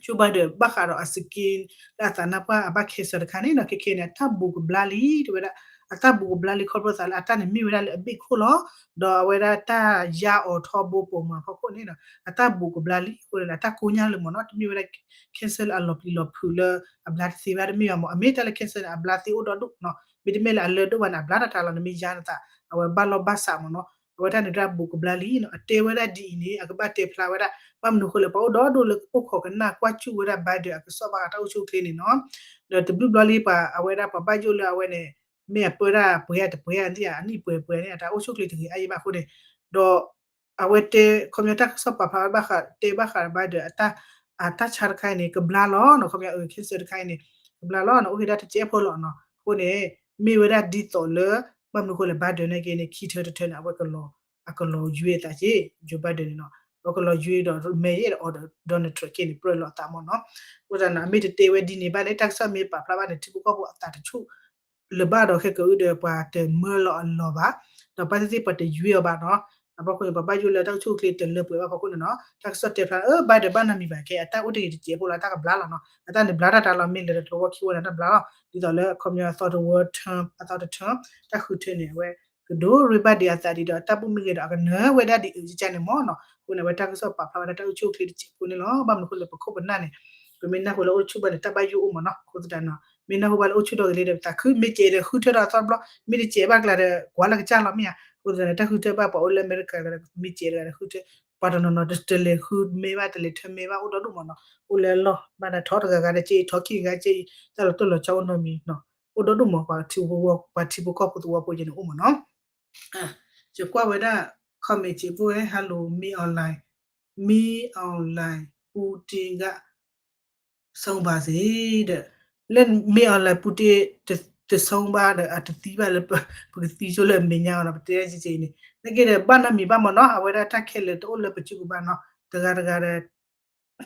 Joe Biden ဘၣ်ဃးဒီးအ skin လၢအသးနါပှၢ်အဘၣ် cancer တခါန့ၣ်နီၤ ခဲခဲန့ၣ် အတၢ်ဘူးကဘျါလံ တဲဝဲဒၣ် အတၢ်ဘူးကဘျါလံခီဖျိသးလၢအတၢ်န့ၣ်မ့ၢ်ဝဲဒၣ်လၢအဘ့ၣ်ခိၣ်လီၤ ဒီးအဝဲဒၣ်တၢ်ယါအီၤထီဘိပိာ်မုၣ်အဖီခိၣ်န့ၣ်နီၤ အတၢ်ဘူးကဘျါလံအဃိန့ၣ် အတၢ်ကိညၢ်လၢမ့ၢ်နီၤ တမ့ၢ်ဝဲဒၣ် cancer လၢအလီၤပျံၤလီၤဖုးလၢအဘျါတသ့ဘၣ်တမ့ၢ်ဘၣ်မ့ၢ် အမ့ၢ်တၢ်လၢ cancer န့ၣ် အဘျါသ့အိၣ်ဒီဒူၣ်နီၤ မ့တမ့ၢ်လၢအလၢဒိၣ်ဘၣ်န့ၣ် အဘျါတၢ်တၢ်လီၤ နမ့ၢ်ယါနသး အဝဲဘၣ်လီၢ်ဘၣ်စးမ့ၢ်နီၤ အဝဲတၢ်န့ၣ်တၢ်ဘူးကဘျါလံနီၤ အတဲဝဲဒၣ်ဒ်အံၤန့ၣ် အကဘၣ်တဲဖျါဝဲဒၣ် ဘၣ်မနုၤအဃိလဲၣ် ပှၤအိၣ်ဒီဒူၣ်လၢအိၣ်ခိးကနၣ်ကွၢ်စူၣ်ဝဲဒၣ် Biden အကစီၣ်ဘၣ်ဃးတၢ်အိၣ်ဆူၣ်အိၣ်ချ့န့ၣ်နီၤ ဒီးတဘျုးဘျီလံပှၤအဝဲဒၣ်ပှၤဘၣ်ယိၣ်လၢအဝဲန့ၣ် မ့ၢ်အပၢတၢ်ပှဲၤတပှဲၤသ့ၣ် အနံၣ်ပှဲၤပှဲၤန့ၣ် အတၢ်အိၣ်ဆူၣ်အိၣ်ချ့တဂ့ၤအါယံၤဘၣ်အဃိန့ၣ် ဒီး အဝဲတဲ ခီပညီတၢ်ကစီၣ်ပာ်ဖျါဝဲဘၣ်ဃး တဲဘၣ်ဃး Biden အတၢ် အတၢ်ဆါတခါအံၤန့ၣ် ကဘျါလီၤနီၤ ခီပညီ cancer တခါအံၤန့ၣ် ကဘျါလီၤနီၤ အိၣ်က့ၤဒၣ်တစဲးဖိလီၤနီၤ အဃိန့ၣ် မ့ၢ်ဝဲဒၣ်ဒ်သိးလၢ ဘၣ်မနုၤအဃိလဲၣ် Biden နာ်က့န့ၣ် ခံထၢတထၢန့ၣ် အဝဲကလီၤ အကလီၤယွ့အသးက့ Joe Biden န့ၣ်နီၤ အဝဲကလီၤယွ့ဒီး မဲာ်ယဲၢ်ဒီးအီၤဒီး Donald Trump က့န့ၣ် ပြၢလီၤအသးမ့ၢ်နီၤ အဃိသတးန့ၣ် အမ့ၢ်တတဲဝဲဒ်န့ၣ်ဘၣ်န့ၣ် တၢ်ကစီၣ်မ့ၢ်ပာ်ဖျါဘၣ်န့ၣ် ထံဖိကီၢ်ဖိအသးတဆူၣ် လၢၤဘၣ်ဒီးခဲကနံၣ်အံၤဒီး ပှၤတမၢလီၤအလီၢ်ဘၣ်, ဒီးဘၣ်သ့ၣ်သ့ၣ်ပှၤတယွ့အီၤဘၣ်နီၤ. အဘၣ်ဃိန့ၣ် ပှၤဘၣ်ယိၣ်လၢတၢ်အိၣ်ဆူၣ်အိၣ်ချ့တလၢပှဲၤဘၣ်ဖီခိၣ်န့ၣ်နီၤ, တၢ်ကစီၣ်တဲဖျါ အၢ ဘၣ်ဒီးဘၣ်နီတမံၤဘၣ် ခဲအံၤ အတၢ်အိၣ်တ့ၢ်တစဲးဖိလီၤ တၢ်ကဘျါလီၤနီၤ. အတၢ်န့ၣ်ဘျါတၢ်တၢ်လီၤ မ့ၢ်လဲၤဒီးတဝီခံဝီန့ၣ် တၢ်ဘျါလီၤ. ဒ်သိးလၢအခီပညီအသီတဝီထၢ အသီတထၢ တၢ်ဃုထၢန့ၣ် အဝဲ ကဒိးရ့ဘၣ်ဒံးအသးဒ်ဒီး အတၢ်ဘူၣ်မ့ၢ်ဂ့ၤဒီး အကနၢၤဝဲဒၣ်ဒ်အုးကကန့ၣ်မ့ၢ်နီၤ. အဃိန့ၣ် အဝဲတၢ်ကစီၣ်ပာ်ဖျါဝဲဒၣ်တၢ်အိၣ်ဆူၣ်အိၣ်ချ့တစဲးဖိန့ၣ်လီၤ. ဘၣ်မနုၤအဃိလဲၣ် ပခိၣ်ပနၢ်န့ၣ် ပမ့ၢ်နၢ်ဟူလၢအိၣ်ဆူၣ်ဘၣ်န့ၣ် တၢ်ဘၣ်ယိၣ်အိၣ်မးနီၤ. အဃိသတးနီၤ မ့ၢ်နၢ်ဟူဘၣ်လၢအိၣ်ဆူၣ်ထီၣ်က့ၤလံဒီး ပသးခု မ့ၢ်စဲးဒီးဃုထၢဒီးအသီတဘျီ, မ့ၢ်တစဲးဘၣ်ကျါဒီး ကွၢ်လၢကစၢ်လီၤမ့ၢ်ဧါ. အဃိသတးန့ၣ် တၢ်ဃုထၢဘၣ်ပှၤအိၣ်လၢအမဲရကၤ မ့ၢ်စဲးတဂၤဒီးဃုထၢ, ပှၤတနီၤနီၤ တလဲၤဃုမဲဘၣ် တလဲၤထၢမဲဘၣ် အိၣ်ဒီဒူၣ်မးနီၤ. အိၣ်လၢအလီၢ်ဘၣ်ဒီး ထီတဂၤဂၤဒီးကဲအံၤ ထီခံဂၤကဲအံၤ တၢ်လီၤတိၢ်လီၤဆီအိၣ်နီတမံၤနီၤ. အိၣ်ဒီဒူၣ်မး ပှၤထံဖိကီၢ်ဖိသဝီဖိယဲန့ၣ်အိၣ်မးနီၤ. ယကွၢ်ဝဲဒၣ် comment စံးဖိဝဲ hello မ့ၢ် online မ့ၢ် online ပူတ့ဂၣ် ဆုံးပါစေ ဒီး လၢမ့ၢ် online ပူတ့ တဆုံးဘၣ်ဒီး အတသံဘၣ်လၢ ပကသံဆိလၢအမဲာ်ညါအီၤဒီး ပတဲစ့ၢ်ကီးအံၤန့ၣ် နက့ဒီးဘၣ်နီတမံၤဘၣ်မးနီၤ. အဝဲဒၣ်တၢ်ခဲလၢာ်တအိၣ်လၢပစုပူၤဘၣ်နီၤ. တဂၤတဂၤဒီး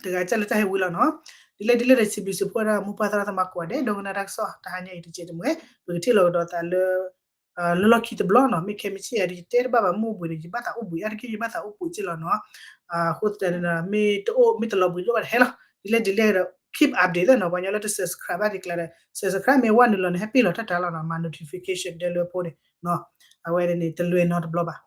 တဂၤကစၢ်လၢတၢ်ဟဲဝံၤလီၤနီၤ. ဒ်လဲၣ်ဒ်လဲၣ်ဒီး စံးဘျုးစံးဖှိၣ်ဝဲဒၣ် မိၢ်ပၢ်သရၣ်သမါကိးဂၤဒဲး ဒိကနၣ်တၢ်ကစီၣ် တဟါညါအံၤတစဲးတမှဲၤ ပကထံၣ်လိာ်ကဒီးသးလၢ လၢလီၢ်ခံတဘျီနီၤ. မ့ၢ်ခဲမုၢ်ဆ့ၣ်ယၤဒီး ယတဲတဘၣ်ဘၣ် မ့ၢ်အိၣ်ဘှံးဒီး ယဘၣ်သးအိၣ်ဘှံး အါတက့ၢ်ယဘၣ်သးအိၣ်ဘှံးစ့ၢ်လီၤနီၤ. အဃိသတးန့ၣ်ဒီး မ့ၢ်တအိၣ် မ့ၢ်တလီၤဘှံးတအိၣ်ဘၣ်တဟဲလီၤ. ဒ်လဲၣ်ဒ်လဲၣ်ဒီး keep update သ့ၣ်နီၤ. ပှၤကညီလၢတ subscribe ဘၣ်ဒံးကျါဒီး subscribe မ့ၢ်ဝဲနုာ်လီၤန့ၣ် ဟဲပ့ၢ်လီၤတၢ်တၢ်လီၤနီၤ. မၤ notification ဒဲလၢဖိန့ၣ် အဝဲန့ၣ် တလွဲနီတဘျီဘၣ်.